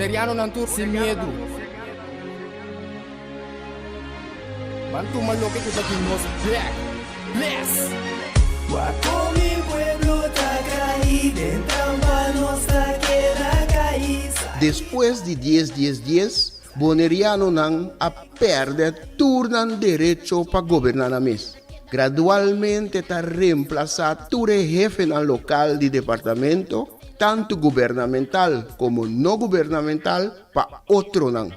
Bonerianonan tur sin miedu. Ban tuma loke ku ta di nos bek. Bless! Wak kon mi pueblo ta kai den trampa nos ta keda kai. Despues di dies dies dies, Bonerianonan a pèrdè tur nan derecho pa goberná nan mes. Gradualmente ta remplasá tur e hefenan lokal di departamento, tantu gubernamental komo no gubernamental, pa otronan.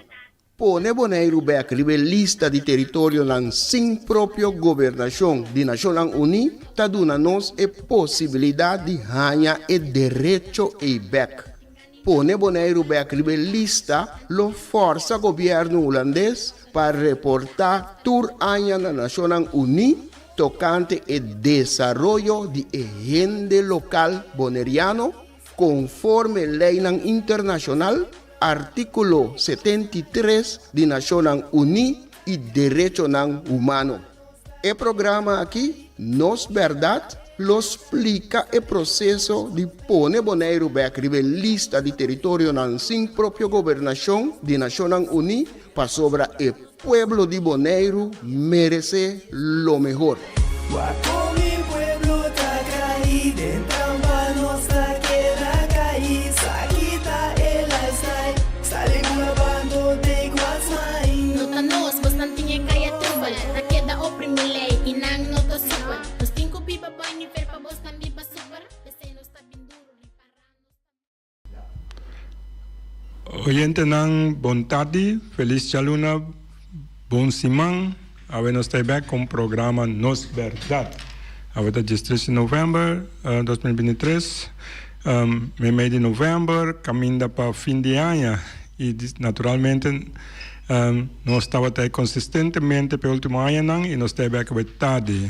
Pone Boneiru bèk riba e lista di teritorionan sin propio gobernashon di Nashonnan Uní ta duna nos e posibilidat di haña e derecho ei bèk. Pone Boneiru bèk riba e lista lo fòrsa gobièrnu hulandes pa reportá tur aña na Nashonnan Uní tokante e desaroyo di e hende lokal boneriano konforme leinan internashonal, artíkulo 73 di Nashonnan Uní i derechonan humano. E programa aki, Nos Bèrdat, lo splika e proseso di pone Boneiru bèk riba e lista di teritorionan sin propio gobernashon di Nashonnan Uní pasobra e pueblo di Boneiru meresé lo mehor. Wak kon mi pueblo ta kai den trampa nos ta keda kai sa kita e lifestyle sali bula bando take what's mine. No ta nos, bosnan tin e kaya trubel. Ta keda oprimi lei i nan no ta supel. Nos tin ku biba boi nivel pa bosnan biba super. P'esei nos ta bin duru, ripará nos ta. Oyentenan bon tardi, felis djaluna, bon siman. Awe nos ta e bek ku un programa Nos Bèrdat. Awe ta diestres di novèmber 2023, meimei di novèmber, kaminda pa fin di aña i naturalmente nos tabata e konsistentemente pa e ultimo añanan i nos ta e bek awe tardi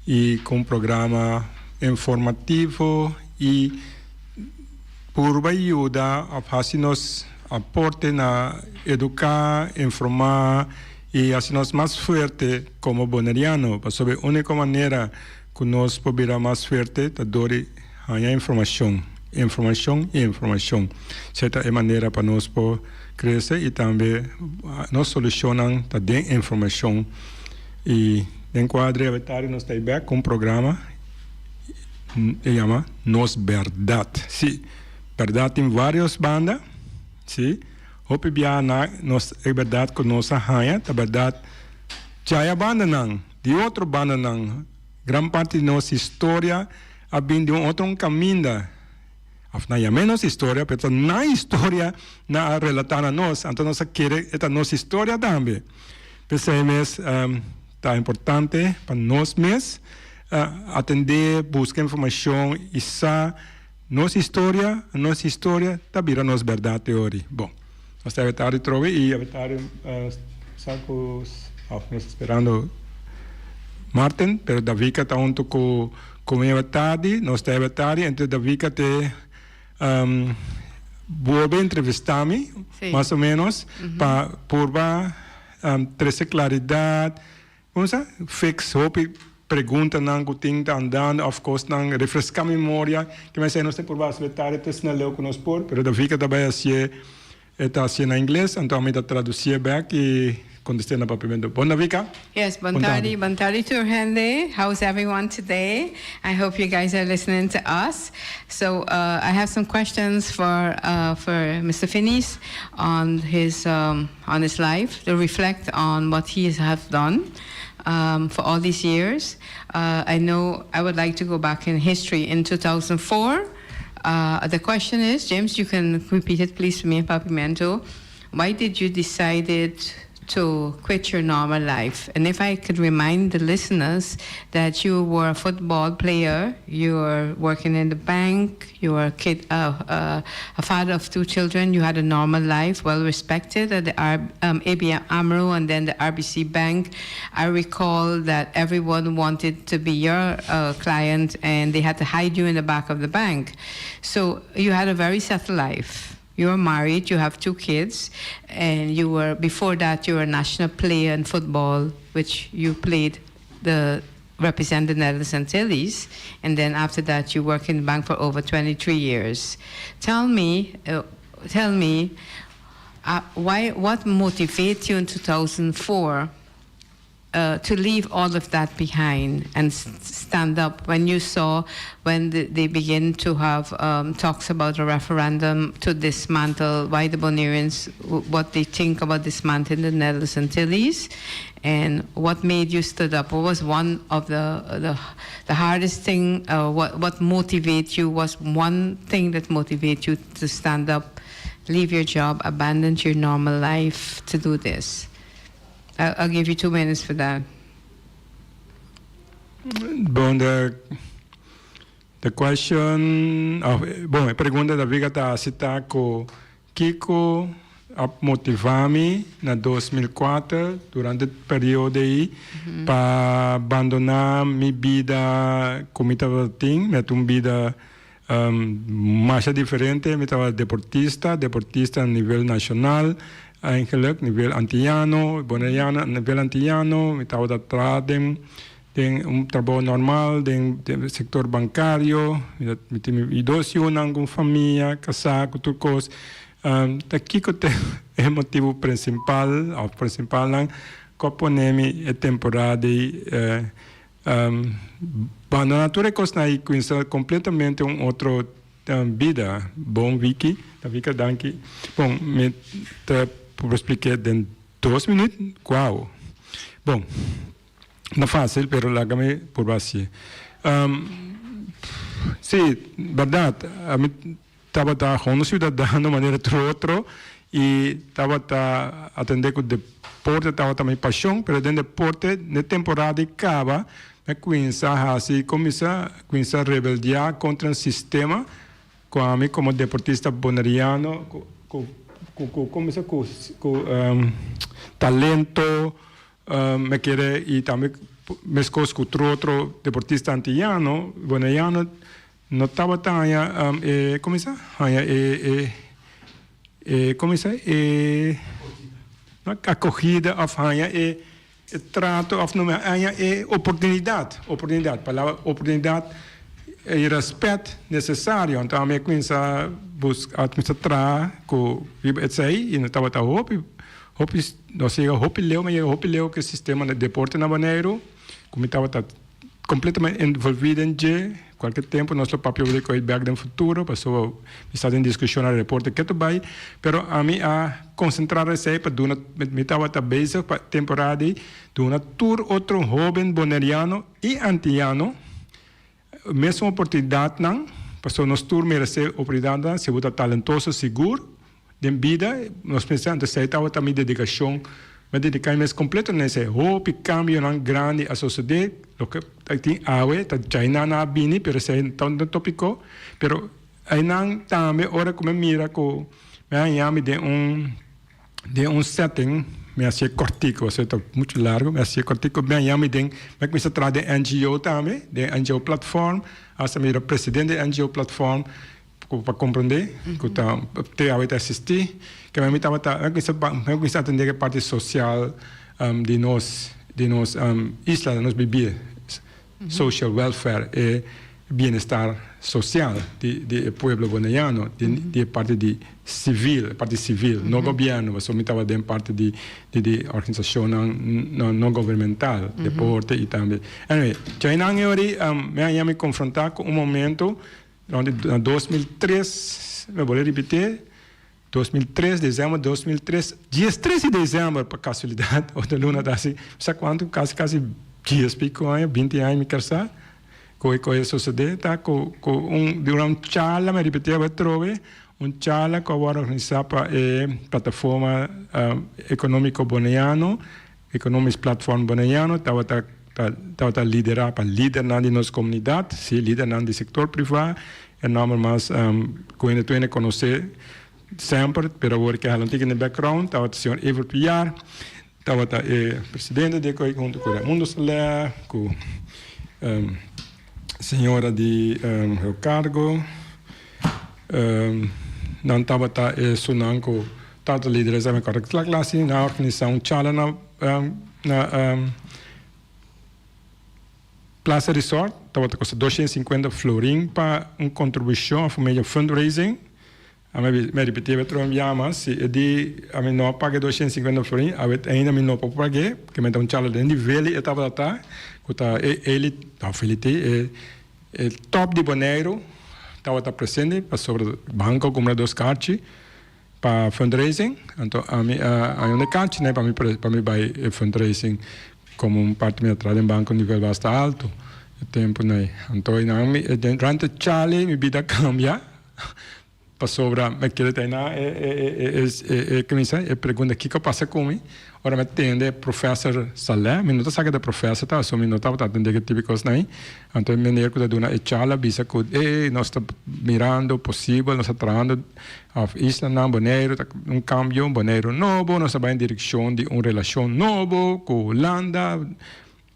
i ku un programa informativo i purba yuda òf hasi nos aporte na eduká, informá i hasi nos mas fuerte komo boneriano, pasobra e úniko manera ku nos por bira mas fuerte ta dor di haña informashon, informashon i informashon. Esei ta e manera pa nos por krese i tambe nos solushonnan ta den informashon. I den kuadro e awe nos ta ei bèk ku un programa e yama Nos Bèrdat. Sí, bèrdat tin vários banda, sí. Hopi biaha na nos e bèrdat ku nos a haña ta bèrdat djaya bandanan, di otro bandanan. Gran parti di nos historia a bin di un otro un kaminda. Òf nan yam'é nos historia, pero ta nan historia nan a relatá na nos, anto nos a kere e ta nos historia tambe. P'esei mes ta importante pa nos mes atendé, buska informashon i sa nos historia, nos historia ta bira nos bèrdat te ori. Bon, nos ta awe tardi trobe i awe tardi sa ku òf nos ta sperando Martin, pero Davika ta huntu ku ku mi awe tardi, nos ta awe tardi, entonces Davika te bolbe entrevista mi, mas o menos, pa purba trese klaridat, Como sa? Fix hopi preguntanan cu tin ta andando of cosnan, refresca memoria. Ke mester nos ta purba haci tare te snel leu cu nos por, pero Davika ta bay hacié, e ta hacié na ingles, anto ami ta traducié bek y contesté na papiamento. Bon Davika? Yes, bon tardi, bon tardi tur hende. How's everyone today? I hope you guys are listening to us. So uh, I have some questions for uh, for Mr. Finis on his um, on his life to reflect on what he has done um, for all these years. Uh, I know I would like to go back in history in 2004. Uh, the question is, James, you can repeat it please for me in Papiamento. Why did you decide it to quit your normal life? And if I could remind the listeners that you were a football player, you were working in the bank, you were a kid, a father of two children, you had a normal life, well respected at the ABN AMRO and then the RBC Bank. I recall that everyone wanted to be your client and they had to hide you in the back of the bank. So you had a very settled life. You are married, you have two kids, and you were before that you were a national player in football, which you played the represent the Netherlands Antilles, and then after that you worked in the bank for over 23 years. Tell me, tell me, Why, what motivated you in 2004 to leave all of that behind and stand up when you saw when they begin to have talks about a referendum to dismantle, why the Bonaireans, what they think about dismantling the Netherlands Antilles, and what made you stood up? What was one of the hardest thing, what motivated you, was one thing that motivated you to stand up, leave your job, abandon your normal life to do this? I'll give you 2 minutes for that. Bon, the question, oh, bon, e pregunta di Vika ta si ta ku kiko a motivá mi na 2004 durante e periodo ei pa bandoná mi bida ku mi tabatin, mi un bida mas diferente, mi tabata deportista, deportista na nivel nashonal, eigenlijk, nivel antiano, boneriano, nivel antiano, mi tabata traha den un trabou normal, den sektor bankario, mi tin dos yu ku famia, kasá, ku tur kos. Ta kiko ta e motibu prinsipal, òf prinsipal nan, ku pone mi e temporada di bandoná tur kos ei kuminsá kompletamente un otro bida. Bon, Vicky, Vika, danki. Bon, mi ta splika den 2 minüt. Wow. Bon, no fásil, pero laga mi por asina. Sí, berdat. Ami tabata komo siudadano manera otro i tabata atendé ku deporte, tabata mi pashon, pero den deporte, na temporada a kaba, mi kuminsá hasi, kuminsá rebeldiá kontra e sistema, ku ami komo deportista boneriano, ku kuminsá ku talento, mi ke i tambe meskos ku otro deportista antiano, boneriano, no tabata kon ta e, e, kon ta e, akohida òf e, e trato òf no e oportunidat, oportunidat, palabra oportunidat i rèspèt nesesario. Anto ami kuminsá buska, kuminsá traha ku esei i no tabata hopi hopi, no yega hopi leu, mi yega hopi leu ku e sistema di deporte na Boneiru, ku mi tabata kompletamente envolví den dje. Kualke tempu nos lo papia di koi bèk den futuro, pasobra mi ta den diskushon na deporte ketu bai, pero ami a konsentrá esei pa duna, mi tabata bezig pa temporada di duna tur otro hóben boneriano i antiano mesun oportunidatnan, pasobra nos tur meresé oportunidatnan si bo ta talentoso sigur den bida. Nos pensa, anto esei tabata mi dedikashon, mi dediká mi mes kompleto na esei. Hopi kambionan grandi a sosodé, loke tin awe ta djainan a bini, pero esei ta un tópiko, pero einan tambe ora ku mi mira ku mi a haña mi den un setting, mi hasié kòrtiku, esei ta muchu largu, mi hasié kòrtiku, mi haña mi den, mi a kuminsá traha den NGO tambe, den NGO platform, asta mi bira presidente di NGO platform, pa komprondé ku ta te awe ta eksistí, ke mi tabata mi kuminsá atendé e parti sosial di nos isla, nos bibí, social welfare, e bienestar sosial di e pueblo boneriano, di e parti di sivil, parti sivil, no gobièrnu, pasobra mi tabata den parti di organisashonnan no gubernamental, deporte i tambe. Anyway, djainan e ora mi a haña mi konfrontá ku un momento na 2003, mi bolbe ripití, 2003, desèmber 2003, 13 di desèmber pa kasualidat, otro luna ta hasi, sa kuantu, kasi kasi 10 piko aña, 20 aña mi kasá, ku e kos a sosodé ta ku un durante un charla, mi a ripití atrobe, un charla ku a wòrdu organisá pa e plataforma ekonómiko boneriano, Economisch Platform Boneriano, tabata liderá pa lidernan di nos komunidat, sí, lidernan di sektor privá, e nòmber mas ku hende tur hende konosé semper, pero awor ke hala un tiki den background, tabata señor Evert Piar, tabata e presidente di e koi huntu ku Raimundo Saleh, ku señora di Cargo, nan tabata esunnan ku tabata lideresa. Mi kòrda kla kla si nan a organisá un charla na Plaza Resort, tabata kosta 250 florin pa un kontribushon òf un medio fundraising. Ami mi ripití e trom yama si e di ami no a paga e 250 florin awe ainda mi no por pag'é ke mi ta un charla den di Veli e tabata ta ku ta e eli no Veli ti e e top di Boneiru tabata presente pasobra banko a kumpra dos karchi pa fundraising anto ami a haña un e karchinan pa mi pa mi bai e fundraising komo un parti mi a traha den banko nivel basta alto e tempunan ei anto einan mi durante charla mi bida a kambia. Pasobra mi kere ta na e e kuminsa e pregunta kiko a pasa ku mi ora mi a tende professor Saleh mi no ta sa ke ta professor ta so mi no tabata atende ke tipo di kosnan ei anto e meneer ku ta duna e charla a bisa ku e nos ta mirando posibel nos ta trahando of islanan Boneiru ta un kambio Boneiru nobo nos ta bai en direkshon di un relashon nobo ku Hulanda.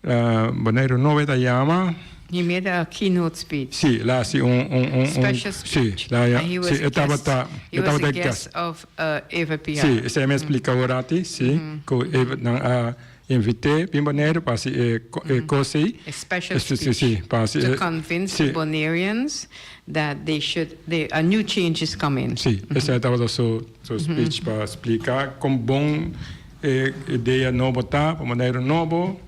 Boneiru Nobo e ta yama. He made a keynote speech. Sí, el a hasi un, un, un, un, Special sí, speech. el a, And he was sí, a e guest, tabata, he e was tabata a e guest guest. of Eva Piar. Sí, esei mi a splika awor-ati, sí, ku e, nan a invit'é bin Boneiru pa hasi e, e kos ei. A special Sí, speech sí, pa hasi to e, convince sí. the Bonaireans that they should, they, a new change is coming. Sí, esei tabata su, su speech pa splika kon bon E idea nobo ta pa Boneiru nobo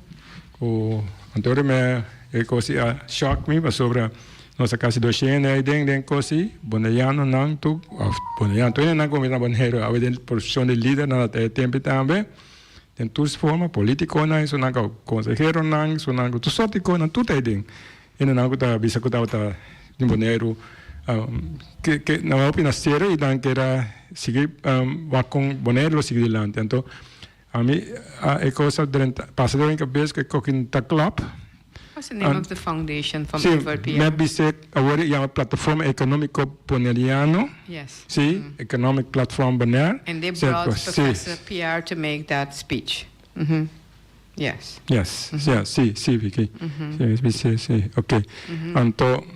ku anto me e kos a shock mi pasobra nos a kasi doshende ei den den kos ei boneianonan tur of boneiano tur hende nan ku na Boneiru awe den posishon di lider nan ta e tempu tambe den tur forma politikonan esunnan ku konseheronan esunnan ku tur sorti di kosnan tur ta ei den Hendenan ku ta bisa ku tabata di Boneiru ke ke nan hopi na sera i nan keda sigui wak kon Boneiru lo sigui dilanti. Anto ami a e kos a drenta pasa den mi kabes ku e koki ta klòp. What's the name of the foundation from Si, Everpia? mi a bis'é awor e yama Plataforma Ekonómiko Boneriano. Yes. Si, Economic Platform Bonaire. And they brought Professor PR to make that speech. Yes. Yes, ja, sí, sí, Vicky. Sí, sí, sí, ok. Anto,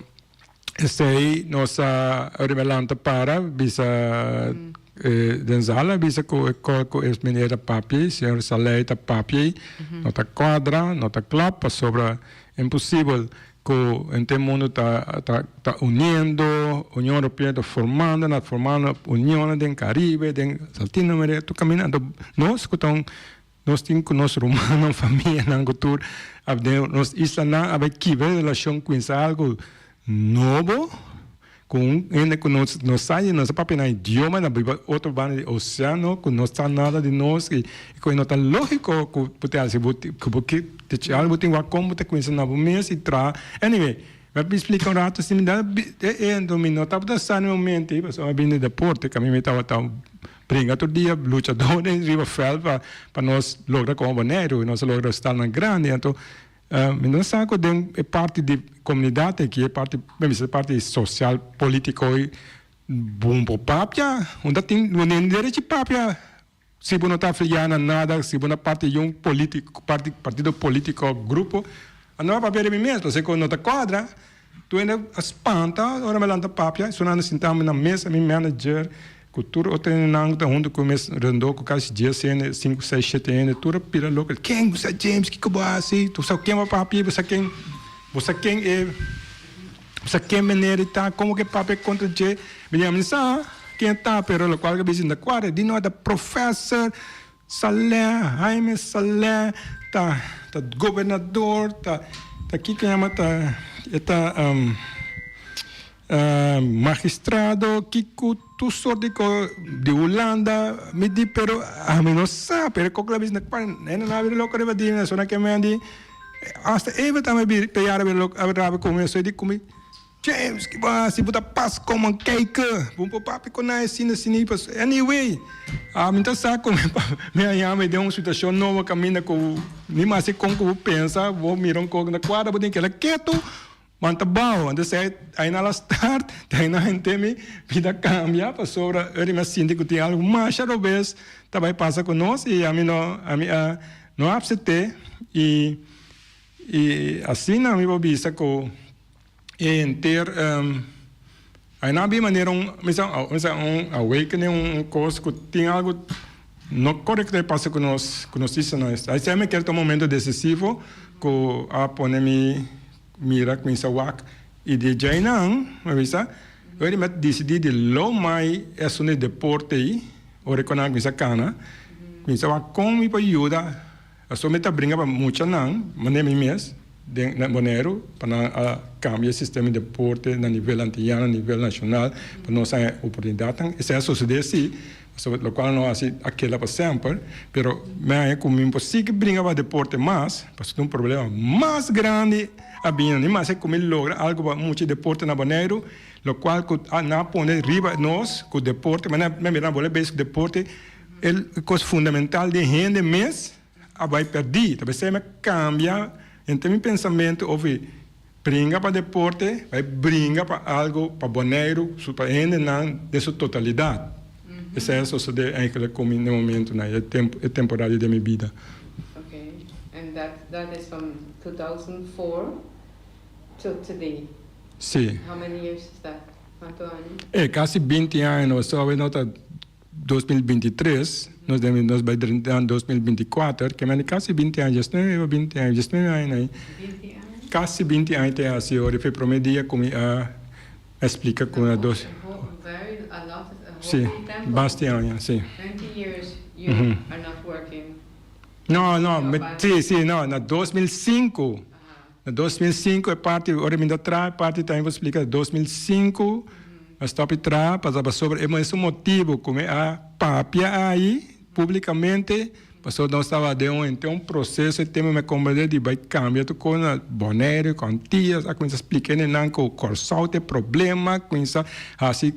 esei nos a riba lanta para bisa den sala bisa ku e kos ku e meneer ta papia, señor Saleh ta papia, no ta kuadra, no ta klòp, pasobra imposibel ku henter mundu ta ta ta uniendo, Union Europeo ta formando, na formando unionnan den Caribe, den Latinoamerica, tur kaminda. Anto nos ku ta un Nos tin ku nos rumannan, famianan ku tur a den nos islanan a bai kibra e relashon kuminsá algu nobo ku un hende ku nos no sa i nos a papia nan idioma nan biba otro banda di oseano ku no sa nada di nos i ku e no ta lógiko ku bo ta hasi bo ku bo ke techi algu bo tin wak kon bo ta kuminsá na bo mes i traha anyway mi a bin splika un rato asina mi da e e mi no tabata sa na e momento ei pasobra mi a bini di deporte ku ami mi tabata Bringa tur dia luchadónan riba vèlt pa pa nos logra komo Boneiru i nos a logra resultadonan grandi. Anto mi no sa ku den e parti di komunidat aki, e parti mi bisa e parti sosial polítiko ei bon por papia. Un ta tin bo no derechi papia si bo no ta afiliá na nada, si bo no parti di un polítiko parti partido polítiko òf grupo. A no a papia di mi mes pasobra ku no ta kuadra. Tur hende a spanta ora mi a lanta papia, esun nan a sinta mi na mesa, mi manager ku tur otro hendenan ku ta huntu ku mi rondó ku kasi dies hende, sinku, seis, shete hende, tur a bira loko. Ken bo sa James? Kiko bo a hasi? Bo sa ken bo a papia? Bo sa ken bo sa ken e bo sa ken meneer ei ta? Komo ke papia kontra dje? Mi di, ami no sa ken e ta, pero lokual ke a bisa ta kuadra. Di no, e ta professor Saleh, Jaime Saleh ta ta gobernador, ta ta kiko yama ta e ta magistrado kiko tur sort di ko di Hulanda mi di pero ami no sa pero kok la bisa na hende nan a bira loko riba di mi asina ke mi di hasta Eva tambe a bira loko a rabia ku mi a di ku mi. James, ki bo hasi? Bo ta pas komo kijken. Bo por papia ku nan asina asina i pas. Anyway, ami ta sa ku mi a yama den un situashon nobo kaminda ku ni mas e kon ku bo pensa, bo mira un kos na kuadra, bo tin keda ketu, man ta bao. Anto esei ai nan a start, te ai nan henter mi bida kambia pasobra ora mi a sinti ku tin algu masha robes ta bai pasa ku nos i ami no ami a no apsept'é i i asina mi por bisa ku. E henter ai nan a bin manera un mi sa mi sa un awakening un kos ku tin algu no korekto a pasa ku nos ku nos islanan. Ai esei mi kere ta un momento desisivo ku a pone mi mira kuminsa wak i di djei nan mi bisa. Ora mi a disidí di lo mai e asuntu di deporte ei, ora ku nan a kuminsá kana, kuminsá wak kon mi por yuda, pasobra mi ta bringa pa muchanan, manera mi mes, den na Boneiru, pa nan a kambia e sistema di deporte na nivel antiano, nivel nashonal, pa nos haña oportunidatnan. Esei a sosodé sí, pasobra lokual no hasi a keda pa semper, pero mi haña ku mi por sigui bringa pa deporte mas, pasobra ta un problema mas grandi a bini. Ni mas ku mi logra algu pa mucha deporte na Boneiru, lokual ku nan a pone riba nos ku deporte, mi a mira nan bolbe bes ku deporte e kos fundamental den hende mes a bai pèrdí. Ta p'esei mi a kambia henter mi pensamentu over bringa pa deporte, bai bringa pa algu pa Boneiru, pa hendenan den su totalidat. Esei a sosodé eigenlijk ku mi na e momentunan, e tempu, e temporada den mi bida. Okay, and that that is from 2004 till today. Sí. How many years is that? Kuantu aña? E kasi binti aña nos awe no ta 2023, nos debe nos bai drenta 2024, ke mende kasi binti aña, diesnuebe o binti aña, diesnuebe aña na ei. Binti aña? Kasi binti aña te hasi ora, fe prome dia ku mi a splika ku na dos. Very, a lot, a hopi Sí, tempo. basti aña, sí. 20 years you are not working. No, no, mi, sí, sí, no, na 2005. Na 2005 e parti ora mi ta traha e parti tambe por splika 2005 mi a stop di traha pasobra pasobra e mesun motibu ku mi a papia ahi publikamente pasobra nos tabata den un henter un proseso e tempu mi a komprende di bai kambia tur kos na Bonaire ku Antias a kuminsa splika hendenan ku Kòrsou ta e problema kuminsa hasi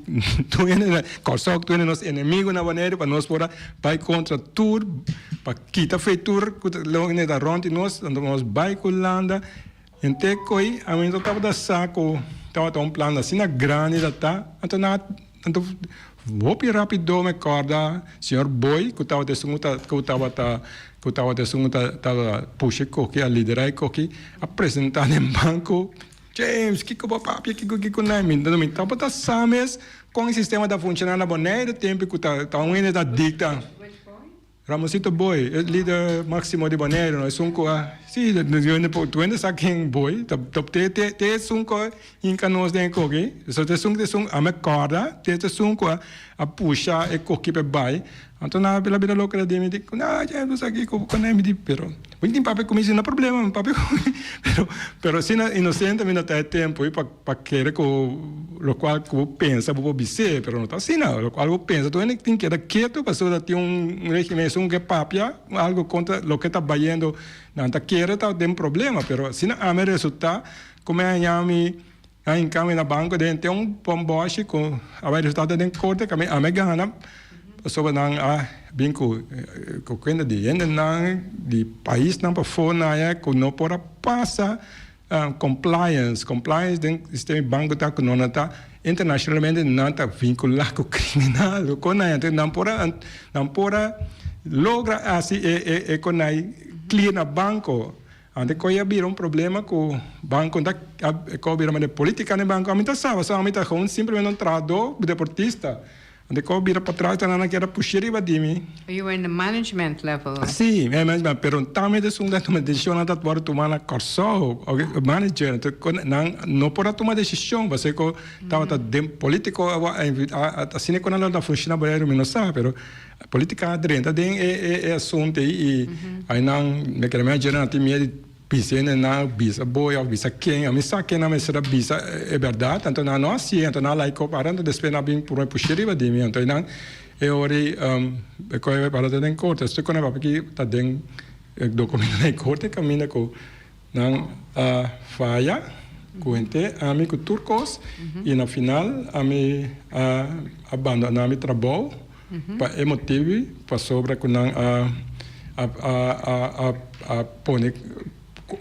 tur hende Kòrsou tur hende nos enemigu na Bonaire pa nos por a bai kontra tur pa kita fe tur ku ta loke ta rònt di nos, anto nos bai ku landa henter koi ami no tabata sa ku tabata un plan asina grandi ta ta anto nan anto hopi rapido mi kòrda señor Boy ku tabata esun ku ta ku tabata ku tabata esun ku ta tabata pusha e koki a lidera e koki a presenta den banko James kiko bo papia kiko kiko nan mi mi tabata sa mes kon e sistema ta funshoná na Bonaire tempu ku ta ta un hende ta dikta. Ramosito Boy, e lider maximo di Boneiru, no esun ku a, si, tur hende sa ken Boy, ta te te te esun ku a hinka nos den e koki, so te esun te esun, ami a kòrda, te esun ku a a pusha e koki pa e bai, anto nan a bira loko di mi, di ku nan a bo sa kiko ku nan mi di, pero bo tin papia ku mi si no problema, mi papia ku mi, pero pero asina inosente mi no ta e tempu pa Pa kere ku lokual ku bo pensa bo por bis'é, pero no ta asina. Lokual bo pensa tur hende tin keda ketu pasobra tin un regimen esun ke papia algu kontra loke ta bayendo nan ta kere ta den problema pero asina ami resulta ku mi a haña mi a hinka mi na banko den te un bòmbòshi ku a bai resulta ta den korte ku ami a gana pasobra nan a bin ku kuenta di hendenan di paisnan pafó nan aya ku no por a pasa. Compliance, compliance den sistema di banco ta cu no nan ta internacionalmente nan ta vincula cu criminal cu nan entonces nan por a nan por a logra haci e e e con nan clear na banco antes cu a bira un problema cu banco ta cu a bira manera politica den banco ami ta sa pasobra ami ta gewoon simplemente un trahador deportista. Ante ku a bira patras ta nan a keda pushi riba di mi. You were in the management level. Si, mi management, pero tambe ta esun ta tuma desishonnan ta wòrdu tuma na Kòrsou, manager, anto ku nan no por a tuma desishon pasobra ku tabata den politiko asina ku nan lo ta funshoná Boneiru mi no sa, pero politika a drenta den e asuntu ei i ainan mi kere manager nan tin miedu Bisa hende nan bisa boy of bisa ken, ami sa ken nan mester a bisa e berdad, anto nan no hacié, anto nan a laik op ara, anto despues nan a bin purba pushi riba di mi, anto einan e ora ei e koe bai para ta den korte, estoy con e papia aki ta den e documento den korte caminda cu nan a faya cu henter ami cu tur cos y na final ami a abandona mi trabou Pa e motibu pasobra ku nan a a a pone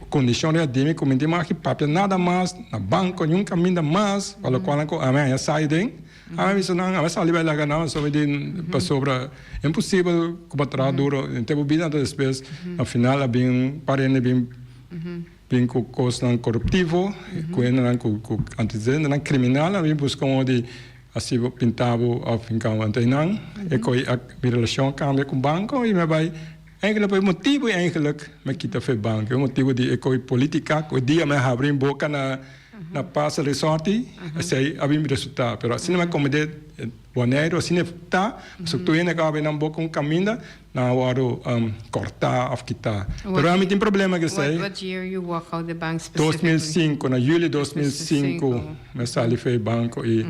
kondishon riba di mi ku mi tin mag papia nada mas na banko niun kaminda mas pa lokual nan ku ami haña sai den ami a bisa nan ami a sali bai laga nan pasobra mi di pasobra imposibel ku bo traha duro henter bo bida anto despues na final a bin parende bin bin ku kosnan koruptivo ku hendenan ku antecedentenan kriminal a bin buska un di Asi bo pinta bo of hinka bo. Anto einan e koe a mi relashon a kambia ku banko i mi a bai eigenlijk pa e motibu eigenlijk mi a kita for e banko. E motibu di e koe politika ku e dia mi a habri mi boka na. Na pasa resorti, esei a bin resultá. Pero asina mi a komedé Boneiru, asina e ta, pasobra tur hende ku a bai nan boka un kaminda, nan a wòrdu kòrtá òf kitá. Pero ami tin problema ku esei. What year you walk out the bank specifically? 2005, na juli 2005 mi a sali for e banko i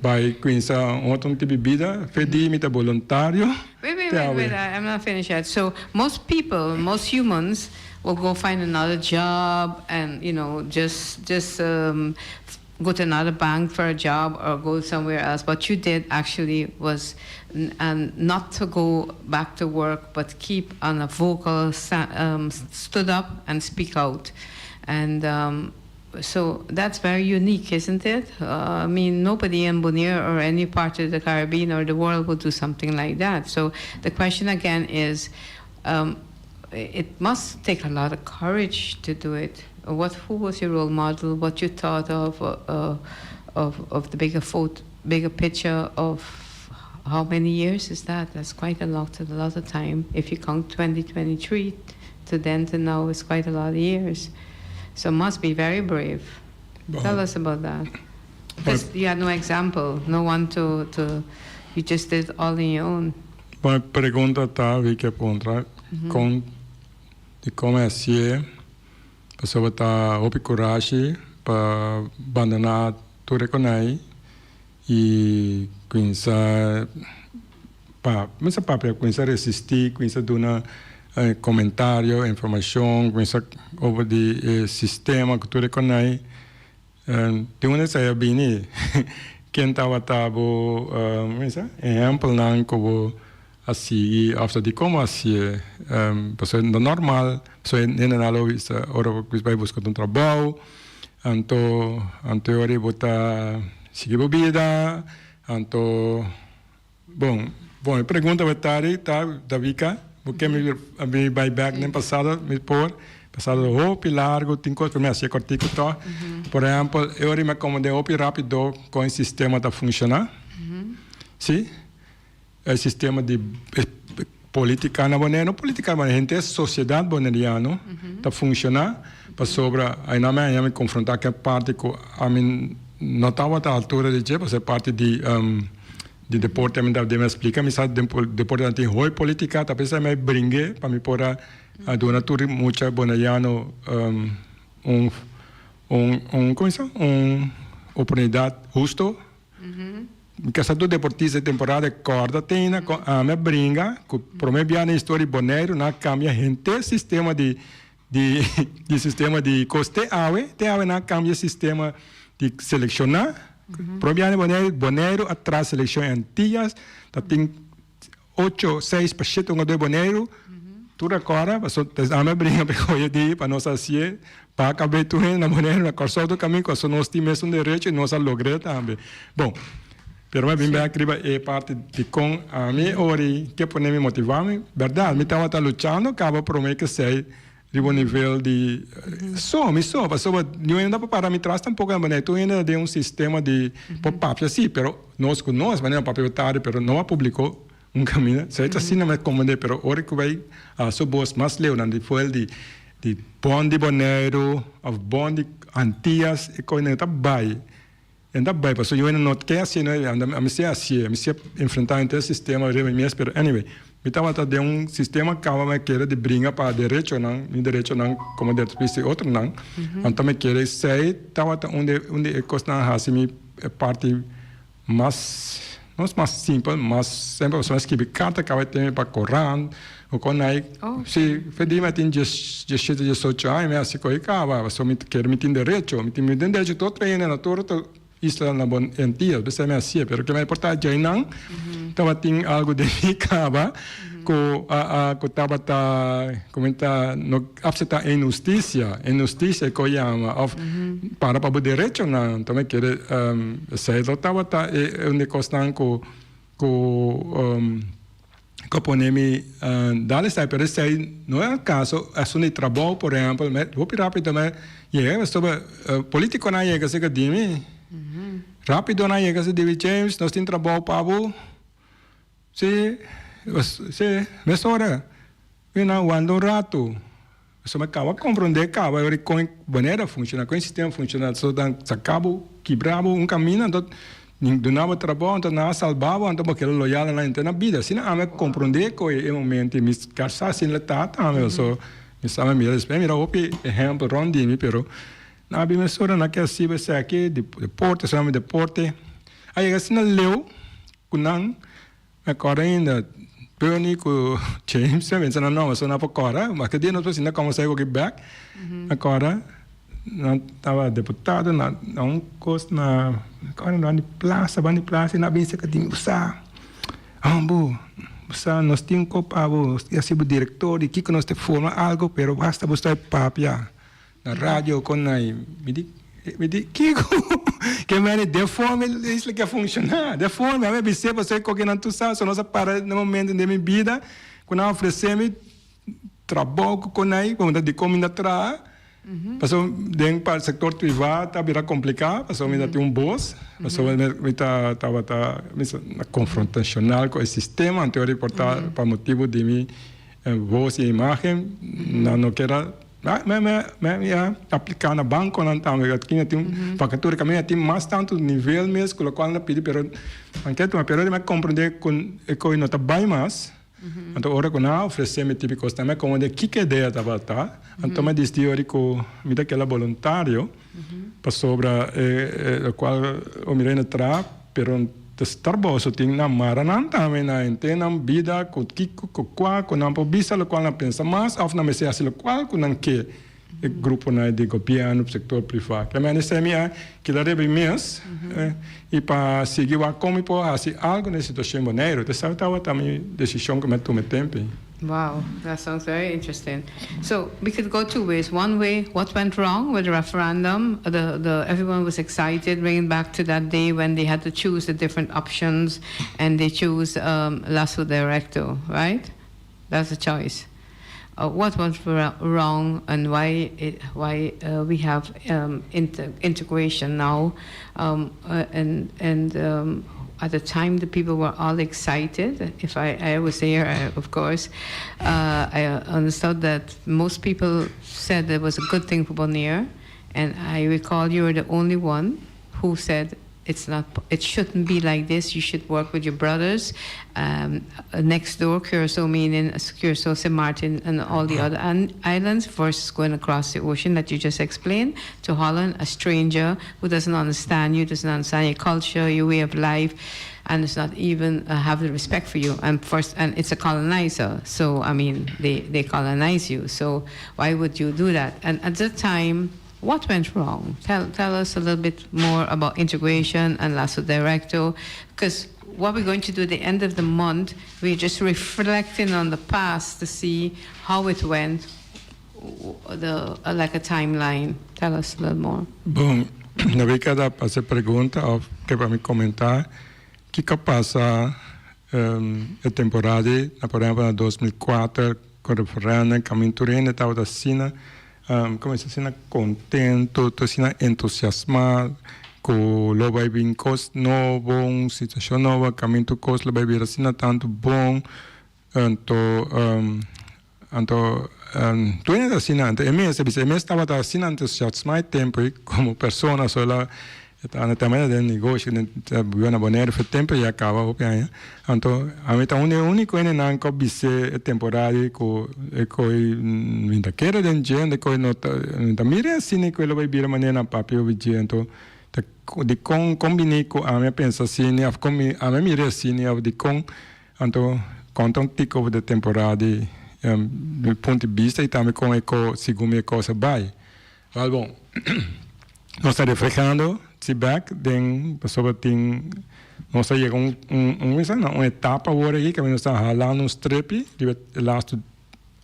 bai kuminsá un otro tipo di bida. Fe di mi ta boluntario. Wait, wait, wait, wait, I'm not finished yet. So most people, most humans will go find another job and, you know, just just um, go to another bank for a job or go somewhere else. What you did actually was and not to go back to work, but keep on a vocal, um, stood up and speak out. And um, so that's very unique, isn't it? I mean, nobody in Bonaire or any part of the Caribbean or the world would do something like that. So the question again is, um, it must take a lot of courage to do it. What, who was your role model? What you thought of, of, of the bigger photo, bigger picture of how many years is that? That's quite a lot, a lot of time. If you count 2023 to then to now, it's quite a lot of years. So must be very brave. Tell us about that. Because you had no example, no one to, to you just did all on your own. Bon, pregunta ta, wi ke puntra, kon di kon hasié pasobra ta hopi kurashi pa bandoná tur e konai i kuminsá pa kuminsá papia, kuminsá resistí, kuminsá duna komentario, informashon, kuminsá over di e sistema ku tur e konai. Di unda esei a bini? Ken tabata bo ehèmpelnan ku bo a sigui òf ta di komo a hasié? Pasobra no normal, pasobra hendenan lo bisa ora bo bai buska un trabou, anto anto e ora bo ta sigui bo bida, anto bon bon e pregunta bo ta ari ta Davika bo ke mi bai bek den pasado mi por pasado hopi largo tin kos pero mi hasié kòrtiku tòg por ehèmpel e ora mi a komprendé hopi rápido kon e sistema ta funshoná si e sistema di politica na Boneiru no politica na Boneiru henter sosiedat boneriano ta funshoná pasobra ainan mi a haña mi konfrontá ku e parti ku ami no tabata altura di dje pasobra e parti di di deporte ami ta debe splika mi sa den deporte nan tin hoy politica ta p'esei mi a bring'e pa mi por a duna tur mucha boneriano un un un como se un oportunidad husto. Mi kasa tur deportista di temporada e kòrda tena kon ami a bringa ku promé bia na historia di Boneiru nan a kambia henter sistema di di di sistema di kos te awe te awe nan a kambia sistema di selekshoná promé bia na Boneiru Boneiru a traha selekshon Antillas ta tin ocho seis pa shete hungadó di Boneiru tur a kòrda pasobra ami a bringa pa e koyo di pa nos hasié pa kab'é tur hende na Boneiru na Kòrsou tur kaminda pasobra nos tin mesun derecho i nos a logr'é tambe bon pero mi a bin bèk riba e parti dikon ami ora ke pone mi motivá mi bèrdat mi tabata luchando kaba promé kesei Riba un nivel di so, mi so, pasobra niun hende ta por para mi tras tampoco na manera tur hende ta den un sistema di por papia si, pero nos cu nos manera papia tarde pero no a publico un caminda, so e ta asina mi a comprende pero ora cu bay haci bos mas leu nan di fuel di di bon di Boneiru of bon di Antillas e cosa nan ta bay, nan ta bay pasobra niun hende no ke haci ami si haci, mi si enfrenta henter sistema riba mi mes pero anyway. Mi tabata den un sistema kaba mi a kere di bringa pa derechonan, mi derechonan komo deportista i otronan. Anto mi kere esei tabata un di un di e kosnan a hasi mi e parti mas, no mas simpel, mas semper pasobra mi a skibi karta kaba e teme pa korant ku kon nai. Si, fe di mi a tin diesshete, diesocho aña mi a hasi koe kaba pasobra mi kere mi tin derecho, mi tin mi tin derecho tur otro hende na tur otro Isla na bon Antillas, p'esei mi a hasié, pero ke mi por ta djainan tabatin algu den mi kaba ku a a ku tabata ku mi ta no apseptá inhustisia, inhustisia ku yama òf para pa bo derechonan, anto mi kere esei lo tabata e un di kosnan ku ku ku a pone mi dal esei, pero esei no e kaso asuntu di trabou por ehèmpel mi hopi rapido mi yega pasobra politikonan a yega serka di mi rapido nan a yega serka di mi James nos tin trabou pa bo si si mesora mi nan wanta un ratu. So mi a kaba komprondé kaba e ora kon manera funshoná, kon e sistema funshoná. So nan saka bo, kibra bo un kaminda, anto duna bo trabou, anto nan a salba bo, anto bo keda loyal na nan henter nan bida. Asina ami a komprondé ku e momento i mi kasá asina lo ta tambe. So mi sa mi mira despues mi mira hopi ehèmpel rònt di mi, pero nan a bin mesora nan ke hasi bo esaki, deporte, solamente deporte. A yega asina leu ku nan. Mi a kòrda ainda Bernie ku James a menshona nan nòmber so nan por kòrda ma ke dia nos por sinta kòmbersá ku bèk mi a kòrda nan tabata deputado na un kos na mi kòrda na di plasa banda di plasa i nan a bin serka di mi bo sa bo bo sa nos tin ku pa bo nos tin hasi bo direktor di kiko nos ta forma algu pero basta bo sta papia. Na radio kon nai mi di mi di kiko ke mene den forma e isla ke funciona den forma ami a bis'é pasobra e koke nan tur sa so nos a para na momento den mi bida ku nan a ofrece mi trabou ku kon nai ku mi ta dikon mi ta traha pasobra den pa sector priva ta bira komplika pasobra mi ta tin un bos pasobra mi ta tabata konfrontacional ku e sistema anto a riporta pa motibu di mi bos i imagen nan no keda. Mi a apliká na bankonan tambe, aki tin vakatura kaminda tin mas tantu nivel mes ku lokual nan a pidi pero nan ke tuma pero mi a komprendé ku e kos no ta bai mas anto ora ku nan a ofresé mi tipo kos mi a komprendé kiko e idea tabata anto mi a disidí ora ku mi ta keda boluntario pasobra e lokual mi rei na traha pero Ta trabou so tin nan mara nan tambe na henter nan bida ku kiko ku kua ku nan por bisa lokual nan pensa mas òf nan mester hasi lokual ku nan ke e gruponan di gobièrnu sektor privá. Ke mende esei mi a keda riba mi mes i pa sigui wak kon mi por hasi algu na e situashon Boneiru. Ta esei tabata mi desishon ku mi a tuma e tempu ei. Wow, that sounds very interesting. So we could go two ways. One way, what went wrong with the referendum? The, the, everyone was excited, bringing back to that day when they had to choose the different options and they chose um, Lasso Directo, right? That's a choice. Uh, what went wrong and why it, why uh, we have um, inter integration now um, uh, and and um, at the time the people were all excited if I, I was there I, of course uh, I understood that most people said it was a good thing for Bonaire and I recall you were the only one who said it's not it shouldn't be like this you should work with your brothers um, next door Curacao meaning Curacao St. Martin and all the other islands versus going across the ocean that you just explained to Holland a stranger who doesn't understand you doesn't understand your culture your way of life and does not even uh, have the respect for you and first and it's a colonizer so I mean they they colonize you so why would you do that and at that time what went wrong? Tell, tell us a little bit more about integration and Lasso Directo, because what we're going to do at the end of the month, we're just reflecting on the past to see how it went, the, uh, like a timeline. Tell us a little more. Bon, na mi kada hasi pregunta òf ke pa mi komentá kiko a pasa um, e temporada ei, na por ehèmpel na 2004 ku referèndum kaminda tur hende tabata asina um, komo si asina kontento, tur asina entusiasmá ku lo bai bin kos nobo, un situashon nobo, kaminda tur kos lo bai bira asina tantu bon. Anto um, anto um, tur hende ta asina, anto e mes a bisa, e mes tabata asina entusiasmá e tempu ei komo persona, so el a e ta anda tambe den negoshi, den ta biba na Boneiru for tempu ya kaba hopi aña. Anto ami ta un di e úniko hendenan ku a bis'é e temporada ei ku e koi mi ta kere den dje, anto e koi no ta mi ta mira asina ku e lo bai bira manera nan papia hopi dje, anto ta dikon kon bini ku ami a pensa asina òf kon mi ami a mira asina òf dikon. Anto konta un tiki over de temporada di mi punto di bista i tambe kon e ko segun mi e kos a bai. Wèl bon, nos ta reflehando si bèk den pasobra tin nos a yega un un un etapa awor aki kaminda nos ta halando un strepi riba e lastu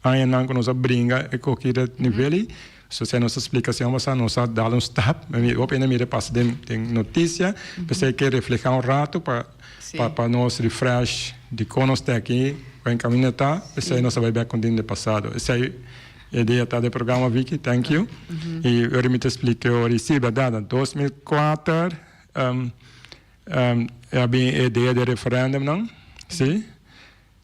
añanan ku nos a bringa e koki e nivel ei. So esei nos a splika siman pasá, nos a dal un stap, mi hopi hende a mira e pasa den den notisia, p'esei ke reflehá un ratu pa pa pa nos refresh dikon nos ta aki, ku enkaminda ta, p'esei nos a bai bèk kontin den pasado. Esei e idea ta den programa Vicky, thank you. I ora mi ta splika ora i si bèrdat na 2004 a bin e idea di referendumnan, si.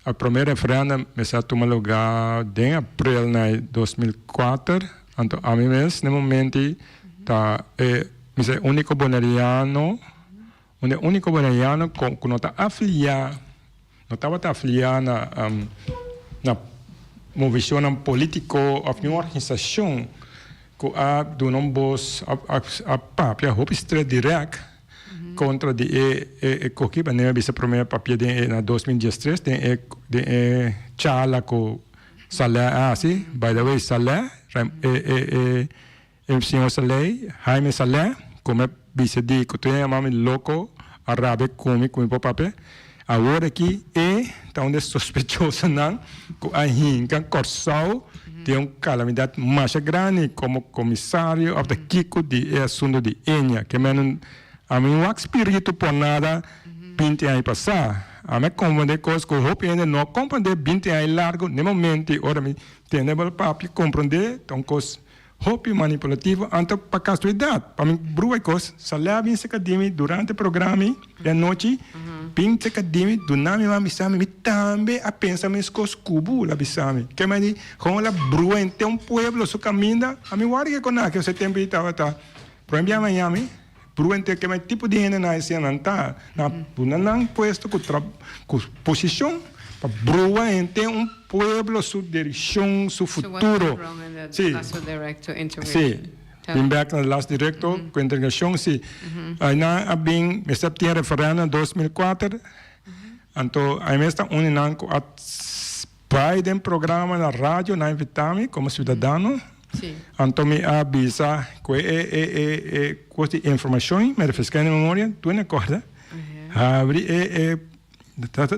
E promé referèndum mester a tuma lugá den aprel na 2004, anto ami mes na e momento ei ta e mi sa e úniko boneriano, un di e úniko boneriano ku no ta afiliá, no tabata afiliá na na movishonnan polítiko òf niun organisashon ku a duna un bos a papia hopi stret dirèk kontra di e e koki manera mi a bisa promé papia den e na 2013 den e den e charla ku Saleh a hasi by the way Saleh e e e e señor Saleh Jaime Saleh ku mi a bisa di ku tur a yama mi loko a rabia ku mi ku mi por papia awor aki e ta un di e sospechosonan ku a hinka Kòrsou den un kalamidat masha grandi komo komisario òf ta kiko di e asuntu di Ennia. Ke men ami no wak spiritu por nada binti aña pasá. Ami a komprondé kos ku hopi hende no a komprondé binti aña largu. Na e momento ora mi tende bo papia komprondé ta un kos Hopi manipulativo anto pa casualidad pa mi brua e cos Saleh a bin cerca di mi durante programa di anochi bin cerca di mi duna mi man bisa mi mi tambe a pensa mes cos cu bo la bisa mi ke mi di con la brua henter un pueblo su caminda a mi worde ke conaki ose tempo ei tabata prome bia Miami brua henter ke tipo di hende nan esei nan ta nan duna nan puesto cu cu posicion pa brua henter un pueblo su direccion, su futuro. Sí. Sí. Bin bek na last directo cu integracion, sí. Aynan a bin, mester tin referendum 2004, anto ay mes ta uni nan cu a bay den programa na radio, nan a invita mi como ciudadano. Anto mi a bisa cu e e e e cos di informacion, mi refresca mi memoria, tu no corda, habri e e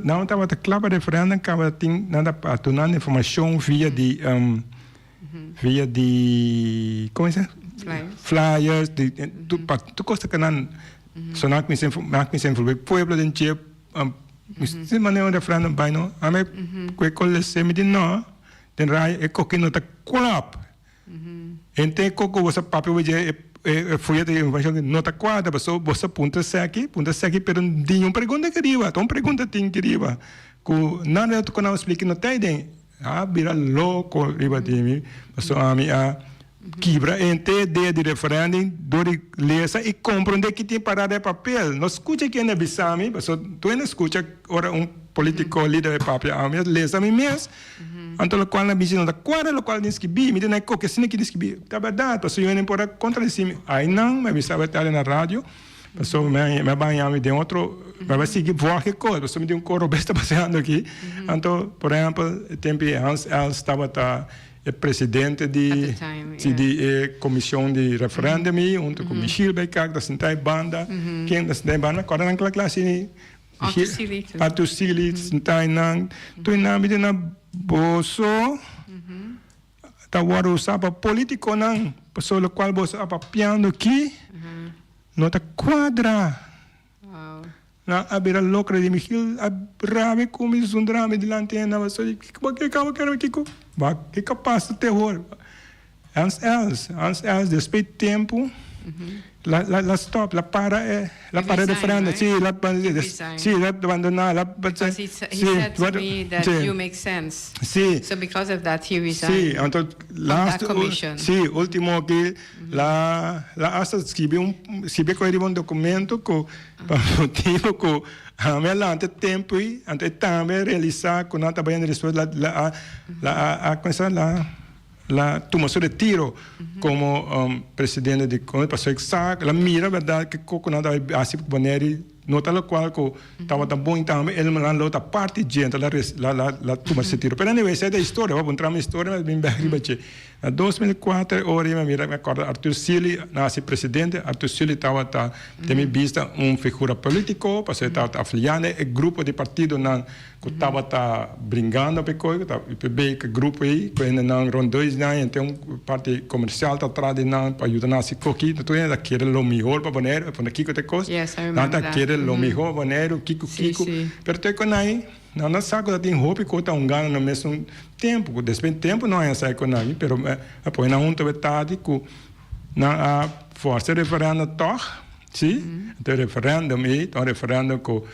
Nan tabata kla pa referendum kaba tin nan ta dunando informacion via di via di como se flyers di tur pa tur cos ta nan so nan cuminsa nan cuminsa envolve pueblo den dje si manera un referendum bay no ami cu e coliseo mi di no den rai e coki no ta klop. Henter koko bo sa papia bo dje e foyeto di informashon no ta kuadra pasobra bo sa puntra esaki, puntra esaki pero ningun pregunta aki riba, ta un pregunta tin aki riba ku nada ku nan a splika no ta aden. A bira loko riba di mi pasobra ami a kibra henter idea di referendum dor di lesa i komprende ki tin pará den papel. No skucha ken a bisa mi pasobra tur hende skucha ora un politiko lider a papia ami a lesa mi mes. Anto lokual nan bichi no ta kuadra lokual den skibí. Mi di nan koke asina ki den skibí. Ta bèrdat, pasobra yo no por a kontradisí mi. Ainan mi a bisa bèrdat na radio, pasobra mi a baña mi den otro, mi a bai sigui vòg e kos, pasobra mi tin un kos robes ta pasando aki. Anto, por ehèmpel, e tempu ei Hans Els tabata e presidente di di e komishon di referèndum ei, huntu ku Michiel Bijkerk ta sintá e banda. Ken ta sintá e banda? Kòrda nan kla kla asina. Arthur Seeley sintá einan. Tur einan mi di nan, Boso ta wòrdu usá pa polítikonan, pasobra lokual boso a papiando aki no ta kuadra. Nan a bira lokra di mi. Gil a rabia ku mi, zundra mi dilanti hende. Nan a bisa, Kiko bo ke kaba kere mi? Kiko? Bo ke kapas ta tehor? Hans Els, Hans Els despues di tempu la la la stop, la para e la para e referendum, si la si la bandona la Because he he said to me that you make sense. Si. So because of that he resigned. Si, anto last si ultimo aki la la hasta skibi un skibi koe riba un documento ku pa motibu ku ami a lanta e tempu ei anto e tambe a realisa ku nan ta bayendo despues la la la a a la La tuma su retiro como presidente di Comunidad pasobra e sa, la mira berdad ke koko nan tabata hasi ku Boneri no ta lokual ku tabata bon tambe el nan lo ta parti dje enton la la la tuma su retiro pero anyway esei ta historia bo a puntra mi historia mi a bin bek riba dje na 2004 ora mi a mira mi a kòrda Arthur Sealy nan hasi presidente Arthur Sealy tabata den mi bista un figura politico pasobra e tabata afiliá na e grupo di partidonan Ku tabata bringando pa e koi, ku ta UPB, ku e grupo ei, ku hendenan rond dois aña i tin un parti komersial ta tras di nan pa yuda nan hasi koki. Tur hende ta kere lo mihor pa Boneiru, e pone kiko ta e kos, nan ta kere lo mihor pa Boneiru, kiko kiko. Pero te kon ai, nan no sa ku ta tin hopi ku ta hungando na mesun tempu, ku despues di tempu no a sa e kon ai, pero a pone nan huntu e tardi ku nan a forsa e referendum tòg, si, e referendum ei ta un referendum ku.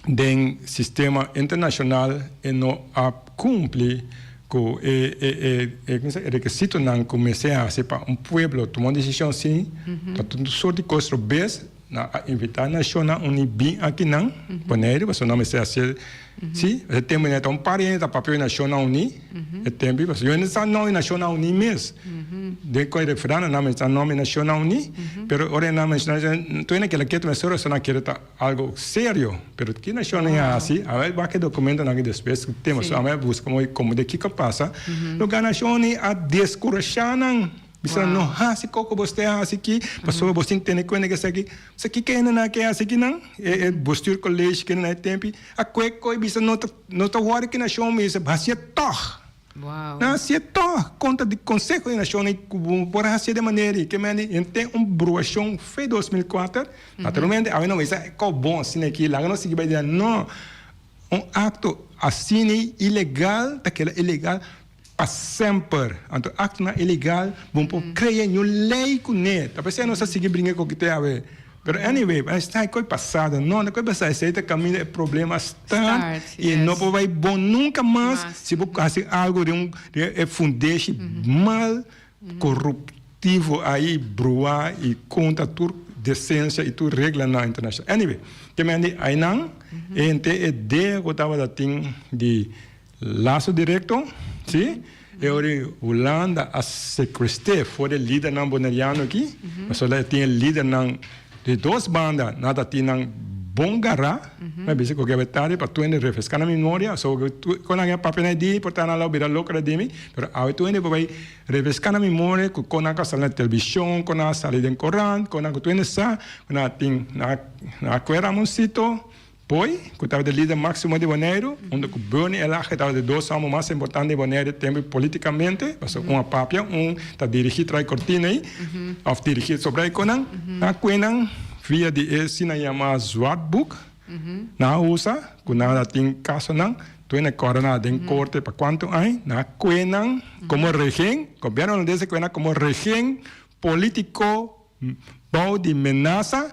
Den sistema internashonal e no a kumpli ku e e e rekisitonan ku mester hasi pa un pueblo tuma un desishon si ta tur sort di kos robes. Nan a invitá Nashonnan Uní bin akinan Boneiru pasobra nan mester hasi si e tempu nan ta un par hende ta papia di Nashonnan Uní e tempu pasobra yo no sa nòmber di Nashonnan Uní mes den ku e referèndum nan mester sa nòmber di Nashonnan Uní pero ora nan menshoná tur hende keda ketu mester ora nan kere ta algo serio pero ki Nashonnan Uní a hasi a wak e dokumentonan aki despues ku tempu so a buska komo de kiko a pasa loke Nashonnan Uní a deskurashá nan. Bisa no hasi koko bo ste hasi ki, pasobra bo sin tene kuenta ku esaki. Sa kiko hende nan a ke hasi ki nan? E bestuurcollege kende na e tempi a kue koi bisa no ta no ta wòrdu ki nashon bisa hasié tòg. Nan hasié tòg kontra di konseho di nashon i ku bo por hasié den manera ei. Ke mende henter un bruashon fe 2004. Naturalmente awe no bisa e kò bon asina aki laga nos sigui bai dilanti. No, un akto asina ilegal ta keda ilegal. Pa semper. Anto actonan ilegal bo por crea ñun ley cune. Ta pesey nos a sigui bringa cu kite awe. Pero anyway, esta e coy pasado. No, no coy pasado. Esey ta caminda e problema start y e no por bay bon nunca mas si bo haci algo den un den e fundeshi mal coruptivo ayi brua y contra tur decencia y tur reglanan internacional. Anyway, te mende aynan e hente e dea cu tabata tin di Laso direkto, sí. E ora ei Hulanda a sekwesté for e lidernan boneriano aki, pasobra e tin e lidernan di dos banda, nan ta tin nan bon gará. Mi a bisa ku keb'e tardi pa tur hende refreská nan memoria, so ku kon nan a papia na e dia por ta nan lo bira loko di mi, pero awe tur hende por bai refreská nan memoria ku kon nan a sali na televishon, kon nan a sali den korant, kon nan ku tur hende sa ku nan a tin nan a kue Ramoncito. Boy, ku tabata e lider máksimo di Boneiru, huntu ku Bernie Elhage tabata e dos hòmber mas importante di Boneiru e tempu polítikamente, pasobra un a papia, un ta dirigí tras e kortina ei, òf dirigí sobra e konan. Nan a kue nan via di e asina yamá zwartboek, nan a usa ku nan a tin kasonan, tur hende kòrda nan den korte pa kuantu aña, nan a kue nan komo rehen, gobièrnu holandes a kue nan komo rehen polítiko bou di menasa.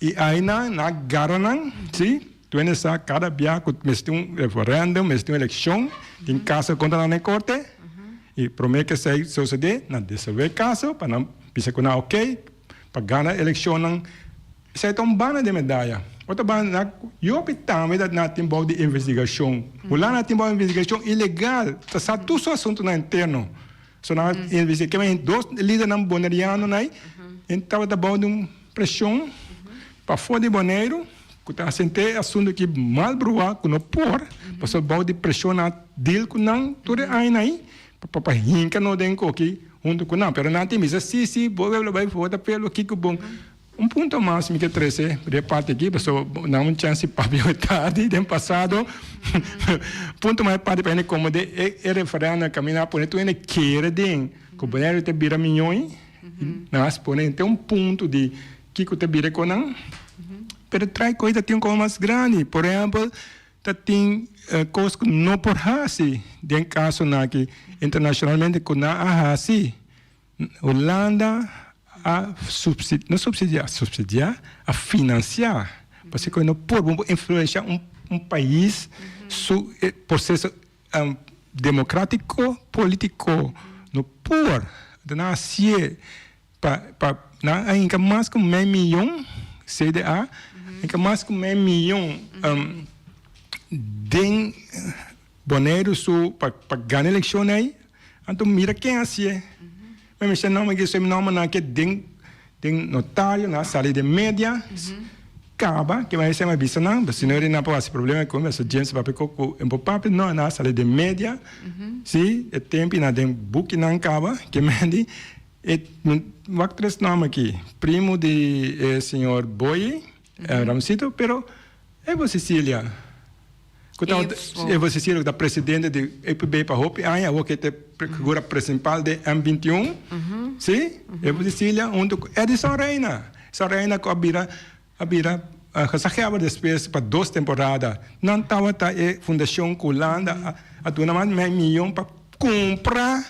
I ainan nan a gara nan, sí, tur hende sa kada bia ku mester tin un referendum, mester tin un elekshon, tin kaso kontra nan den korte, i promé ku esei sosodé, nan desolvé e kaso pa nan bisa ku nan okey pa gana elekshonnan. Esei ta un banda di e medaya. Otro banda, nan yopi tambe ta nan tin bou di investigashon. Hulanda tin bou di investigashon ilegal, ta sa tur su asuntunan interno. So nan a investigá, kimen dos lidernan bonerianonan ei tabata bou di un Presion pafó di Boneiru ku ta asent'é e asuntu aki mal bruá ku no por, pasobra bou di presion nan a deal ku nan tur e añanan ei pa pa hinka no den koki huntu ku nan. Pero nan tin bisa si si bo pueblo bai vota pueblo kiko bon. Un punto mas mi ke trese di e parti aki pasobra nan un chance di papia hoy tardi den pasado. Punto mas e parti pa hende komod'é e referendum kaminda a pone tur hende kere den ku Boneiru ta bira miñoi. Nan a spone te un punto di kiko ta bira ku nan, pero trai kos ta tin un kos mas grandi. Por ehempel, ta tin kos ku no por hasi den kasonan aki internashonalmente ku nan a hasi. Hulanda a subsidia, no subsidia, subsidia, a finansia, pasobra ku no por bo por influensha un pais su proseso Democratico politico no por nan a hacié pa pa nan a hinca mas cu mei miyon CDA hinca mas cu mei miyon den Boneiru su pa pa gana eleccion ey anto mira ken a hacié mi mester nomber ki esey nomber nan ke den Den notario nan a sali den media caba ke bay a bisa nan si no nan por haci problema cu mi pasobra James a papia cu e por papia no nan a sali den media si e tempo y nan den buki nan caba ke mendi e wak tres nomber aki primo di e señor Boye Ramsito pero Evo Cecilia ku ta Evo Cecilia ku ta presidente di EPB pa hopi aña awor ke ta e figura principal den M 21 si Evo Cecilia hunto ku Edison Reina Edison Reina ku a bira a bira gezaghebber despues pa dos temporada nan tabata e fundashon ku Hulanda a duna mas di mei miyon pa kumpra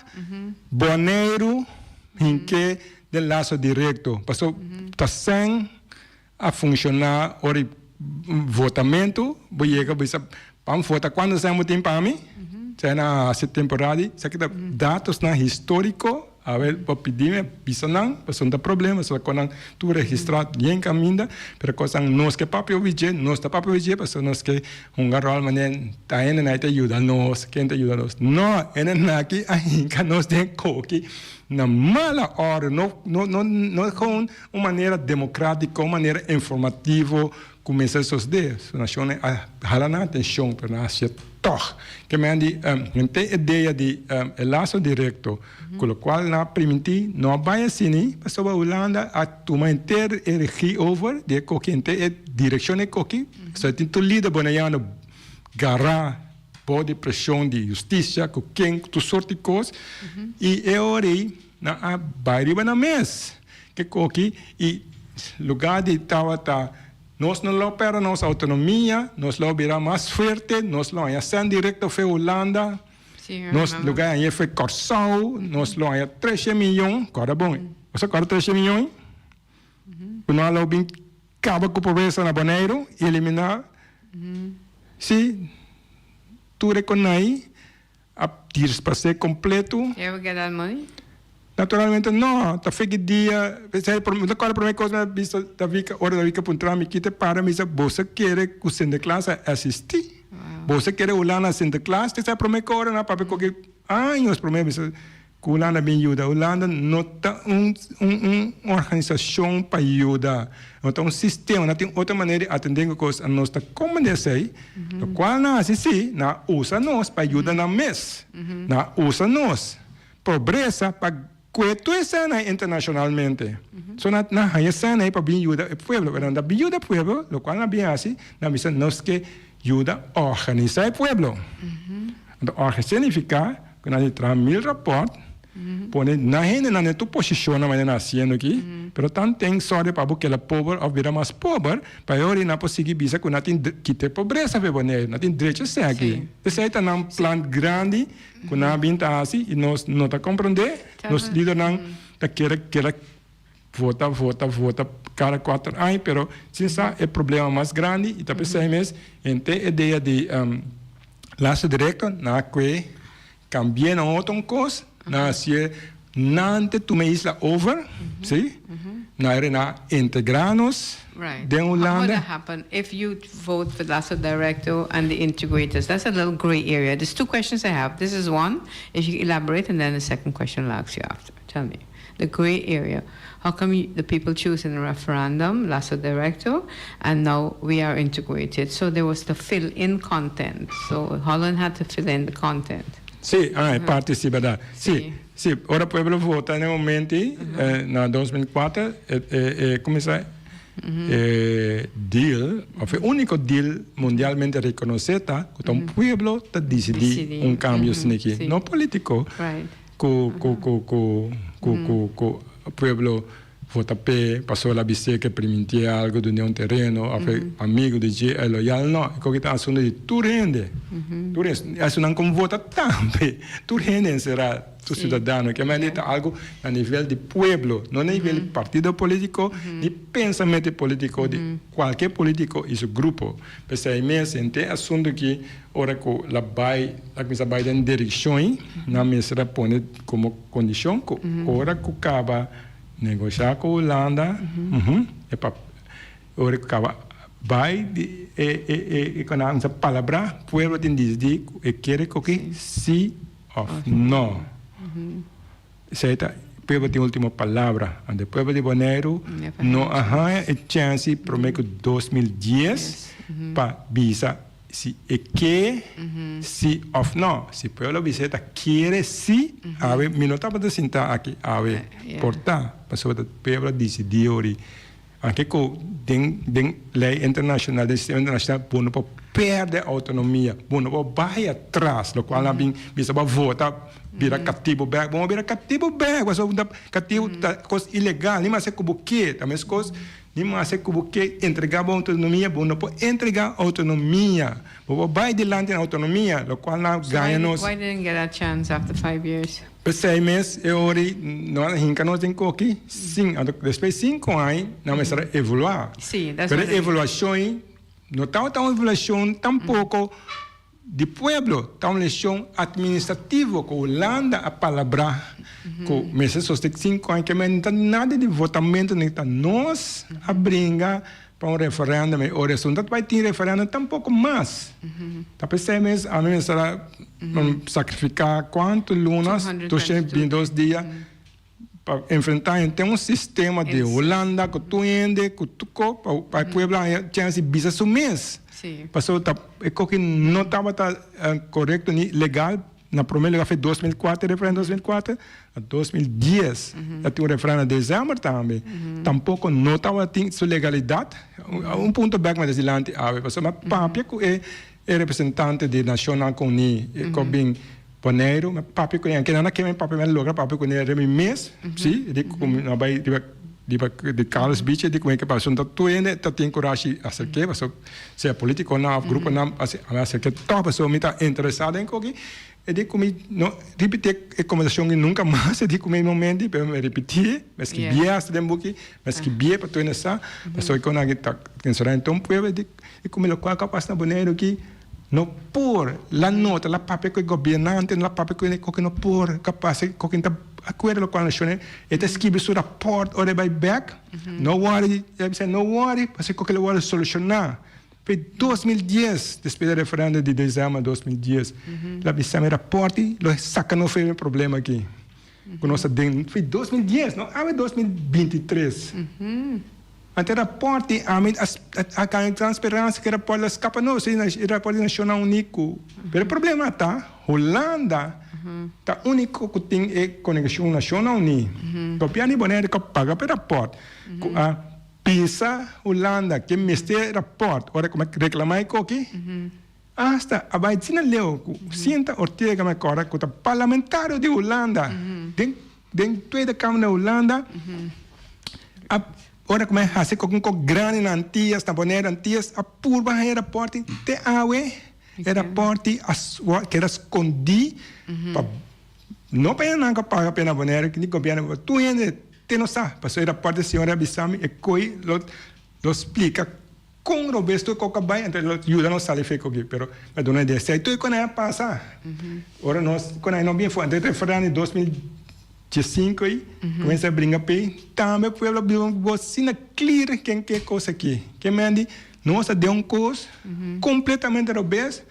Boneiru hink'é den laso direkto pasobra ta sèn a funshoná ora. votamentu, bo yega bisa ban vota kuantu sèn bo tin pa mi, sèn a hasi temporada, esaki ta datosnan históriko. Awel, bo pidi mi bisa nan, pasobra no ta problema, pasobra kon nan tur registrá bien kaminda, pero kosnan nos ke papia obi dje, nos ta papia obi dje pasobra nos ke hunga ròl manera ta hende nan ta yuda nos, ken ta yuda nos. No, hende nan aki a hinka nos den koki na mala ora, no no no no kon un manera demokratiko, un manera informativo Ku mester sosodé, su nashonnan a hala nan atenshon, pero nan a hasié tòg. Ke men di henter e dea di e laso direkto, ku lokual nan a primintí no a bai asini, pasobra Hulanda a tuma henter e regie over di e koki, henter e direkshon di e koki, so e tin tur lider boneiano gará bou di preshon di hustisia ku ken ku tur sort di kos, i e ora ei nan a bai riba nan mes. Ke koki i lugá di tabata nos no lo pèrdè nos outonomia, nos lo bira mas fuerte, nos lo haña sèn direkto fe Hulanda, nos lugá haña fe Kòrsou, nos lo haña treshe miyon, kòrda bon, bo sa kòrda treshe miyon? Ku no a lo bin kaba ku pobresa na Boneiru i eliminá, si, tur e konai. A dirsparcé completo? You ever get that money? Naturalmente no, ta fe ki dia, p'esei mi ta corda prome cos mi a bisa Davika, ora Davika puntra mi ki ta para, mi bisa bo sa kere cu Sinterklaas a existi? Bo sa kere Hulanda Sinterklaas? T'esei prome cos ora nan papia coge años prome mi bisa Ku Hulanda bin yuda? Hulanda no ta un un organisashon pa yuda, no ta un sistema, no tin otro manera di atendé ku kos, nos ta komprendé esei, lokual nan hasi si, nan a usa nos pa yuda nan mes, nan a usa nos pobresa pa kue tur esei internashonalmente, so nan nan haña esei pa bin yuda e pueblo, pero nan ta bin yuda e pueblo, lokual nan bin hasi, nan bisa nos ke yuda organisá e pueblo, anto organisá signifiká. Ku nan di traha mil rapòrt, pone nan hendenan den tur posishonnan manera nan hasiendo aki, pero tanten sòrge pa bo keda pober òf bira mas pober, pa e ora ei nan por sigui bisa ku nan tin kita e pobresa for e Boneiru, nan tin drecho esei aki. Esei ta nan plan grandi ku nan a bin ta hasi i nos no ta komprondé, nos lidernan ta kere keda vota, vota, vota kada kuater aña, pero sin sa e problema mas grandi i ta p'esei mes henter e dea di Lazo directo na kue cambié na otro un cos, na hacié nan te tuma e isla over, si, na ere na integra nos den How would Hulanda. that happen if you vote for Lazo Directo and the integrators? That's a little grey area. There's two questions I have. This is one, if you elaborate, and then the second question I'll ask you after. Tell me. The grey area. How come you, the people choose in a referendum, Lazo Directo, and now we are integrated? So there was the fill in content. So Holland had to fill in the content. Sí, ah, e parti sí, berdad. Sí, sí, ora pueblo vota na e momento ei, na 2004, e, e, e kuminsá e deal, of e úniko deal mundialmente rekonosé ta ku ta un pueblo ta disidí un kambio asina aki, no polítiko. Ku ku ku ku ku ku ku pueblo vota p'e pasobra el a bis'é ke primintié algu dun'é un tereno òf e amigu di dje e loyal no e koki ta asuntu di tur hende tur hende esunnan kon vota tambe tur hende enserá tur siudadano ke manera ta algu na nivel di pueblo no na nivel di partido politiko ni pensamentu politiko di kualke politiko i su grupo p'esei mes henter asuntu aki Ora ku la bai, la kuminsá bai den direkshon ei, nan mester a pone komo kondishon ku ora ku kaba negoshá ku Hulanda, e pa ora ku kaba bai di e e e e ku nan a palabrá, pueblo tin disidí ku e kere koki sí òf no. Esei ta pueblo tin ultimo palabra. Anto e pueblo di Boneiru no a haña e chènsi promé ku 2010 pa bisa si e ke si òf no. Si pueblo bisa e ta kere si, awe mi no tabata sintá aki awe por ta, pasobra ta pueblo a disidí ori. Anke ku den den lei internashonal, den sistema internashonal bo no por pèrdè outonomia, bo no por bai atras, lokual nan a bin bisa bo a vota bira katibu bèk, bo no bira katibu bèk pasobra bo ta katibu ta kos ilegal, ni mas ku bo ke, ta meskos ni mas ku bo ke entregá bo outonomia, bo no por entregá outonomia, bo por bai dilanti na outonomia, lokual nan a gaña nos. Why didn't get that chance after 5 years? P'esei mes e ora ei no a hinka nos den koki sin, anto despues di sinku aña nan mester a evaluá. Sí, that's Pero what e I mean. evaluashon ei. No tabata un violashon tampoko di pueblo, ta un violashon administrativo ku Hulanda a palabrá ku mester sosten sinku aña ke men no ta nada di votamentu ni ta nos a bringa pa un referendum e ora esun ta bai tin referendum tampoko mas. Ta p'esei mes ami mester a sakrifiká kuantu lunas, doshen bintidos dia. Pa enfrentá henter un sistema di Hulanda ku tur hende ku tur ko pa e pueblo haña chèns di bisa su mes. Pasobra ta e koki no tabata korekto ni legal na promé lugar fe 2004 e referèndum 2004 na 2010 ta tin un referèndum na desèmber tambe tampoko no tabatin su legalidat un punto bèk mi ta dilanti awe pasobra mi a papia ku e representante di Nashonnan Uní ku a bin Boneiru, mi a papia ku nan, kinan a keme papia, mi a logra papia ku nan riba mi mes, si, di ku mi a bai riba riba di Carlos Beach di ku mi ke pasobra no ta tur hende ta tin kurashi aserk'é pasobra sea politikonan òf gruponan a aserk'é tòg pasobra mi ta interesá den koki, e di ku mi no ripití e kombersashon aki nunka mas, e di ku mi momenti pero mi ripitié, mi a skibié asta den buki, mi a skibié pa tur hende sa, pasobra e konan aki ta enserá den tur un pueblo, e di ku mi lokual ku a pasa na Boneiru aki. No por la nota la papia cu e gobernante, la papia cu e koke no por capaz e koke ta acuerdo locual nacion e ta scribi su rapport ora e bay bek no worry e bisa no worry pasobra e koke lo wordo soluciona. Pe 2010 despues di referendum di december 2010 la bisa mi rapport lo saca nos for e problema aki cu nos ta den fe 2010 no awe 2023. Anto e raport di ami a gana gran speransa ku e raport lo skapa nos, e raport di Nashonnan Uní ku. Pero e problema ta, Hulanda ta úniko ku tin e konekshon Nashonnan Uní. Gobièrnu di Boneiru ku a paga pa e raport, ku a bisa Hulanda ke mester e raport ora ku mi a reklamá e koki, asta a bai asina leu ku Sinta Ortega mi a kòrda ku ta parlamentario di Hulanda den Den Tweede Kamer na Hulanda a ora ku mi a hasi ku un kos grandi na Antias, na Bonaire, Antias a purba haña e raporti te awe e raporti a keda skondí pa no pa nan ku a paga p'e na Bonaire ni gobièrnu pa tur hende te no sa pasobra e raporti señor a bisa mi e koi lo splika. Kon robes tur kok a bai, anto lo yuda nos sali fe koki. Pero mi a duna idea. Si tur kon a pasa, ora nos kon a no bin fu, anto e referendum di 2015 ei, kuminsa bringa p'ei, tambe pueblo a biba un bos asina clear ken ke kos aki. Ke men di, nos a den un kos kompletamente robes,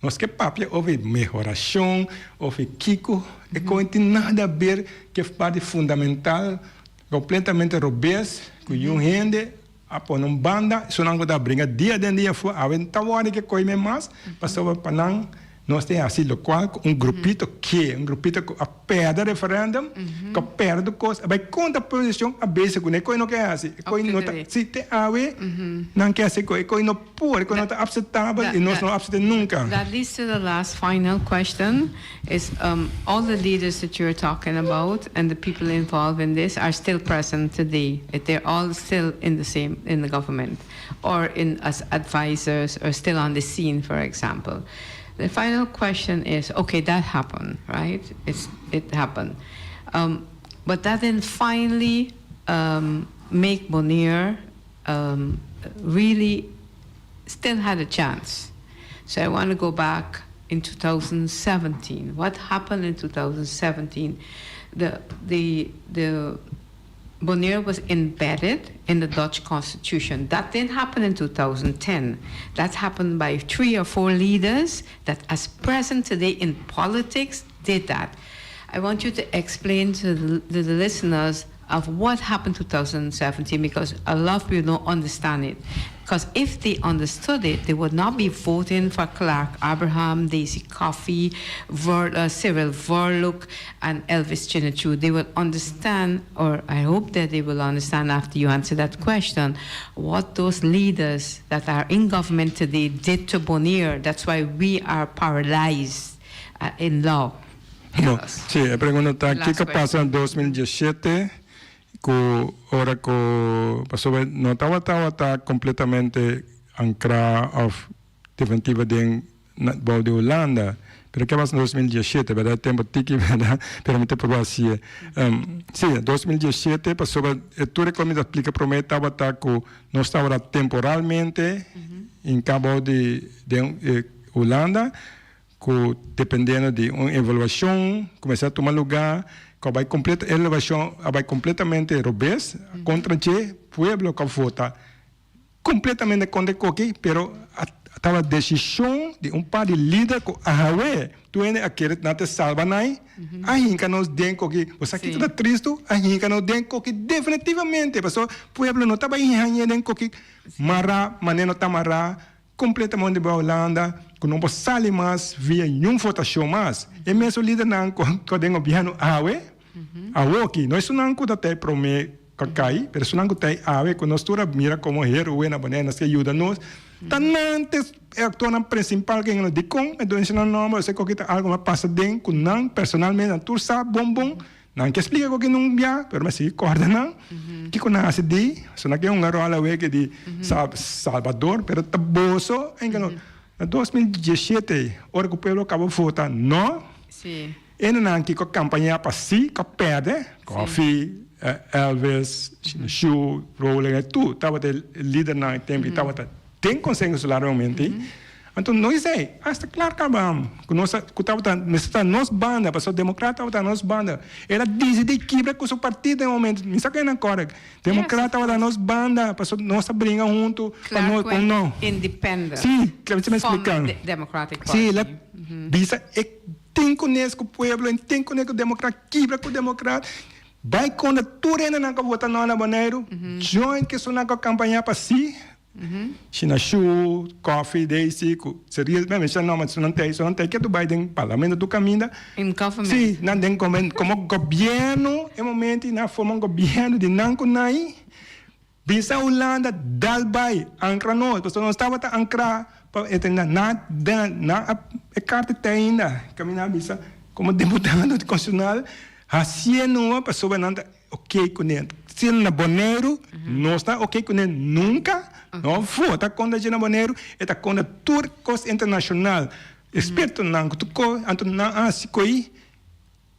nos ke papia over mehorashon, over kiko, e kon tin nada aber ke parti fundamental kompletamente robes ku yun hende A pone un banda, esunnan ku ta bringa dia den dia afó, awe no ta wòrdu ke koime mas, pasobra pa nan nos tin hasi lokual ku un grupito ke, un grupito ku a pèrdè referèndum, ku a pèrdè tur kos, a bai kontra posishon, a bese kuné, e koi no ke hasi, e koi no ta, si te awe nan ke hasi e koi, e koi no por, e koi no ta apseptabel i nos no apsept'é nunka. That leads to the last final question is all the leaders that you are talking about and the people involved in this are still present today they're all still in the same in the government or in as advisors or still on the scene for example the final question is okay that happened right it's it happened um, but that didn't finally um, make Bonnier um, really still had a chance so I want to go back in 2017. What happened in 2017? The, the, the Bonaire was embedded in the Dutch constitution. That didn't happen in 2010. That happened by three or four leaders that, as present today in politics, did that. I want you to explain to the, to the listeners of what happened 2017 because a lot of people don't understand it. Because if they understood it, they would not be voting for Clark Abraham, Daisy Coffey, Ver, Cyril Verlook, and Elvis Chinnichu. They will understand, or I hope that they will understand after you answer that question, what those leaders that are in government today did to Bonaire. That's why we are paralyzed in law. No, si, e pregunta ta kiko a pasa na 2017 ku ora ku pasobra no tabata tabata kompletamente ankrá òf definitiva den bou di Hulanda. Pero ke pasa na 2017, bèrdat? Tempu tiki, bèrdat? Pero mi ta proba hasié. Sí, 2017, pasobra e tur e kos mi ta splika promé tabata ku nos tabata temporalmente in kabo di den Hulanda, ku dependiendo di un evaluashon ku mester a tuma lugá, ku a bai kompleto, e evaluashon a bai kompletamente robes kontra dje pueblo ku a vota. Completamente contra e koki, pero a tabata decision di un par di lider cu awe tur hende a kere nan ta salba nai, a hinca nos den koki. Bo sa kico ta tristo? A hinca nos den koki definitivamente, pasobra pueblo no taba hañe den koki mara manera no ta mara completamente bo Hulanda cu no por sali mas via niun votacion mas. E mesun lidernan cu ta den gobierno awe, awoki, no esunnan cu ta ta e prome. Ka kai, pero esunnan ku ta ei awe ku nos tur a mira komo heroe na Bonaire, nos ke yuda nos, ta nan ta e aktornan prinsipal ke nos. Dikon e duna nan nòmber? Esei koki ta algu ku a pasa den ku nan personalmente, nan tur sa bon bon, nan ke splika koki nun bia, pero mi a sigui kòrda nan kiko nan hasi di, so nan ke hunga ròl awe ke di Salbador, pero ta boso a hinka nos. Na 2017 ora ku pueblo kaba vota no. Hendenan ki ko kampañá pa sí ko pèrdè, Koffie, Elvis, Shu, Rowling, e tur tabata e lidernan e tempu i tabata den Konseho Insular e momento ei. Anto no esei, asta klar kaba ku nos ku tabata mester ta nos banda, pasobra Demokrat tabata nos banda. El a disidí kibra ku su partido e momento, mi sa ku e nan kòrda. Demokrat tabata nos banda, pasobra nos a bringa huntu pa nos pa no. Independent. Sí, mi splika. Sí, el a bisa e. Tin kunes ku pueblo en tin kunes ku demokrat kibra ku demokrat bai kontra tur hendenan ku a vota no na Boneiru join ke esunnan ku a kampaña pa si Shina Shu, Coffee, Daisy ku Ceriel mi a mensha nomber esunnan ta esunnan ta ketu bai den parlamento tur kaminda si nan den komo gobierno e momento nan a forma un gobierno di nan ku nan. Bisa Hulanda dal bai ankra nos, pasobra nos tabata ankrá pa e tenda. Na na e karta te ainda kaminda a bisa komo diputado konstitushonal hasié noa pasobra nan ta oke kuné. Si na Boneiru nos ta oke kuné nunka, no vota kontra dje na Boneiru, e ta kontra tur kos internashonal. Ekspertonan ku tur kos, anto nan a hasi ko'i.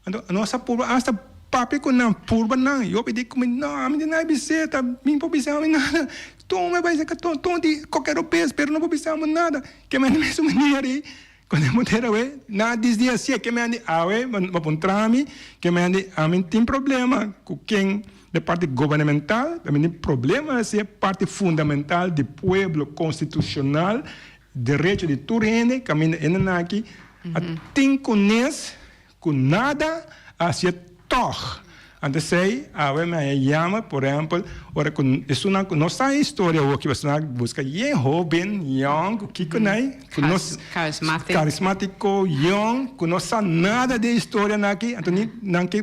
Anto nos a purba asta papia ku nan, purba nan. Yopi di ku mi, No, ami di nai bis'é, ta mi por bisa mi nada. Tuma e bai saka tuma, tuma di koker robes, pero no por bisa mi nada. Ke mende mesun manera ei, ku nan motera awe, nan a disdi hasié. Ke mende awe, bo puntra mi, ke mende ami tin problema ku ken di parti gubernamental, ami tin problema hasié parti fundamental di pueblo konstitushonal, derecho di tur hende, kaminda e nan aki a tin kunes. Ku nada a hacié tòg. Anto esei awe mi a yama, por ehempel, ora ku esunnan ku no sa e historia awoki, pasobra nan a buska yen hoben, yòn, ku kiko nai, ku no Karismátik. karismátiko, yòn, ku no sa nada di e historianan aki, anto ni nan ke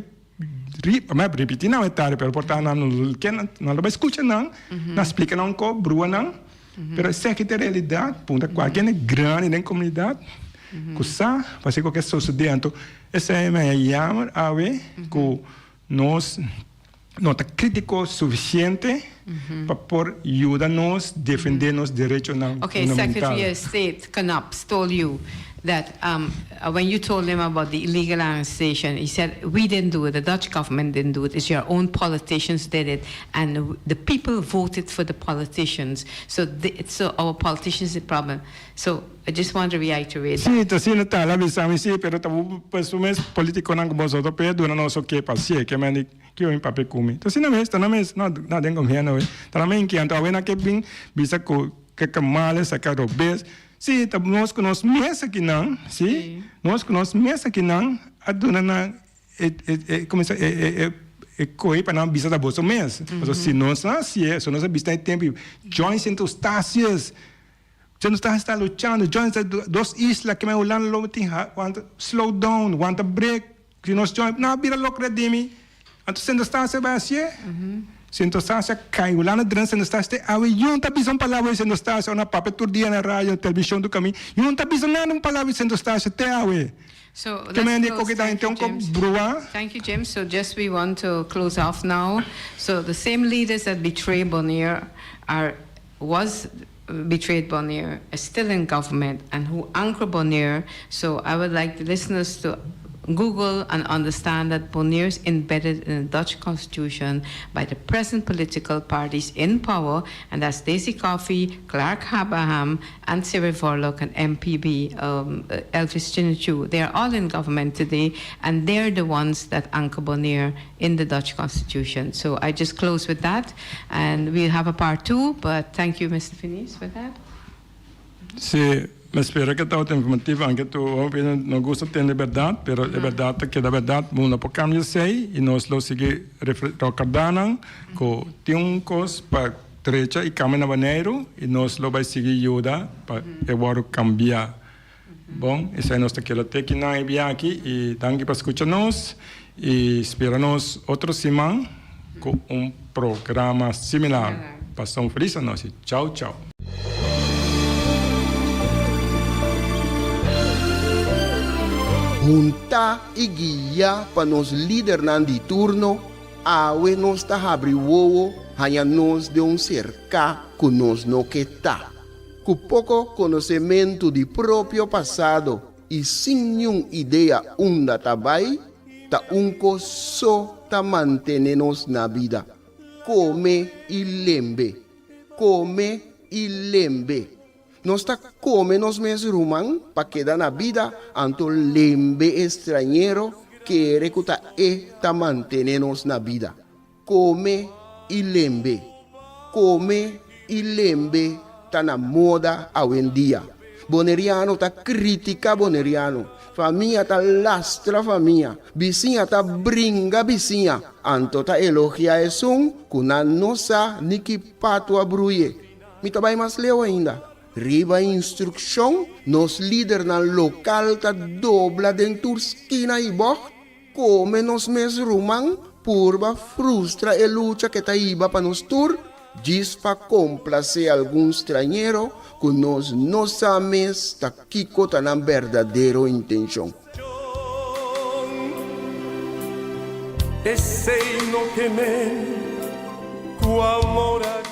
ri, mi a ripití nan e tarde, pero por ta nan no ke, nan lo bai skucha nan, nan splika nan un kos, brua nan. Pero esaki ta e realidad, punta cualkier hende grandi den comunidad cu sa pasobra cu ke sosode. Anto esei mi a yama awe cu nos no ta critico suficiente pa por yuda nos defende nos derechonan Okay, fundamental. Secretary of State Knops told you that um, when you told him about the illegal annexation, he said, we didn't do it, the Dutch government didn't do it, it's your own politicians did it, and the people voted for the politicians, so the, so our politicians the problem. So I just want to reiterate that. Sí, ta asina ta, el a bisa mi sí, pero ta bo pues mes politiconan cu boso ta p'e duna nos oke pa hacié, ke men di kico mi papia cu mi. Ta asina mes, ta na mes, no, no den gobierno awe, ta na men ki anto awe nan ke bin bisa cu ke ta mal esaki a robes. Sí, ta nos cu nos mes akinan, sí, nos cu nos mes akinan a duna nan e, e, e, como e, e, e, e coge pa nan bisa ta boso mes. Pasobra si nos no hacié, si nos a bisa na e tempo, Join Sint Eustatius, Sint Eustatius ta luchando, Join Sint, dos isla, kimen Hulanda lo tin wanta slow down, wanta break, si nos join, nan a bira loko di mi. Anto Sint Eustatius a bai hacié? Sint Eustatius a cay, Hulanda drenta Sint Eustatius te awe, yun ta bisa un palabra di Sint Eustatius, ora nan papia tur dia na radio, television, tur caminda, yun ta bisa nada un palabra di Sint Eustatius te awe. So Te let's mende close. koke ta Thank you, un ko James. brua. Thank you, James. So just we want to close off now. So the same leaders that betray Bonaire are was. betrayed Bonaire is still in government and who anchor Bonaire. So I would like the listeners to Google and understand that Bonaire is embedded in the Dutch constitution by the present political parties in power, and that's Daisy Coffee, Clark Abraham, and Sarah Vorlok and MPB, Elvis Chinnichu. They are all in government today, and they're the ones that anchor Bonaire in the Dutch constitution. So I just close with that, and we'll have a part two, but thank you, Mr. Finis, for that. Si, mi ta spera ku tabata informativo, aunke tur no gusta tende berdat, pero e berdat keda berdat, no por kambia esei i nos lo sigui rekordá nan ku tin un kos pa drecha i kambia na Boneiru i nos lo bai sigui yuda pa e wòrdu kambia. Bon, esei nos ta keda te kinan e bia aki i danki pa skucha nos i spera nos otro siman ku un programa similar. Pasa un felis anochi. Chau chau. Huntá i guiá pa nos lidernan di turno, awe nos ta habri wowo haña nos den un serká ku nos no ke ta. Ku poko konosementu di propio pasado i sin niun idea unda ta bai, ta un kos so ta mantené nos na bida, kome i lembe, kome i lembe. Nos ta kome nos mes ruman pa keda na bida, anto lembe e strañero kere ku ta e ta mantené nos na bida. Kome i lembe. Kome i lembe ta na moda awendia. Boneriano ta kritika boneriano. Famia ta lastra famia. Bisiña ta bringa bisiña. Anto ta elogia esun ku nan no sa ni ki patu a bruye. Mi ta bai mas leu ainda. Riba instrukshon, nos lidernan lokal ta dobla den tur skina i bògt. Kome nos mes ruman purba frustra e lucha ke ta hiba pa nos tur, djis pa komplasé algun strañero ku nos no sa mes ta kiko ta nan berdadero intenshon. Esei no ke men ku amor a.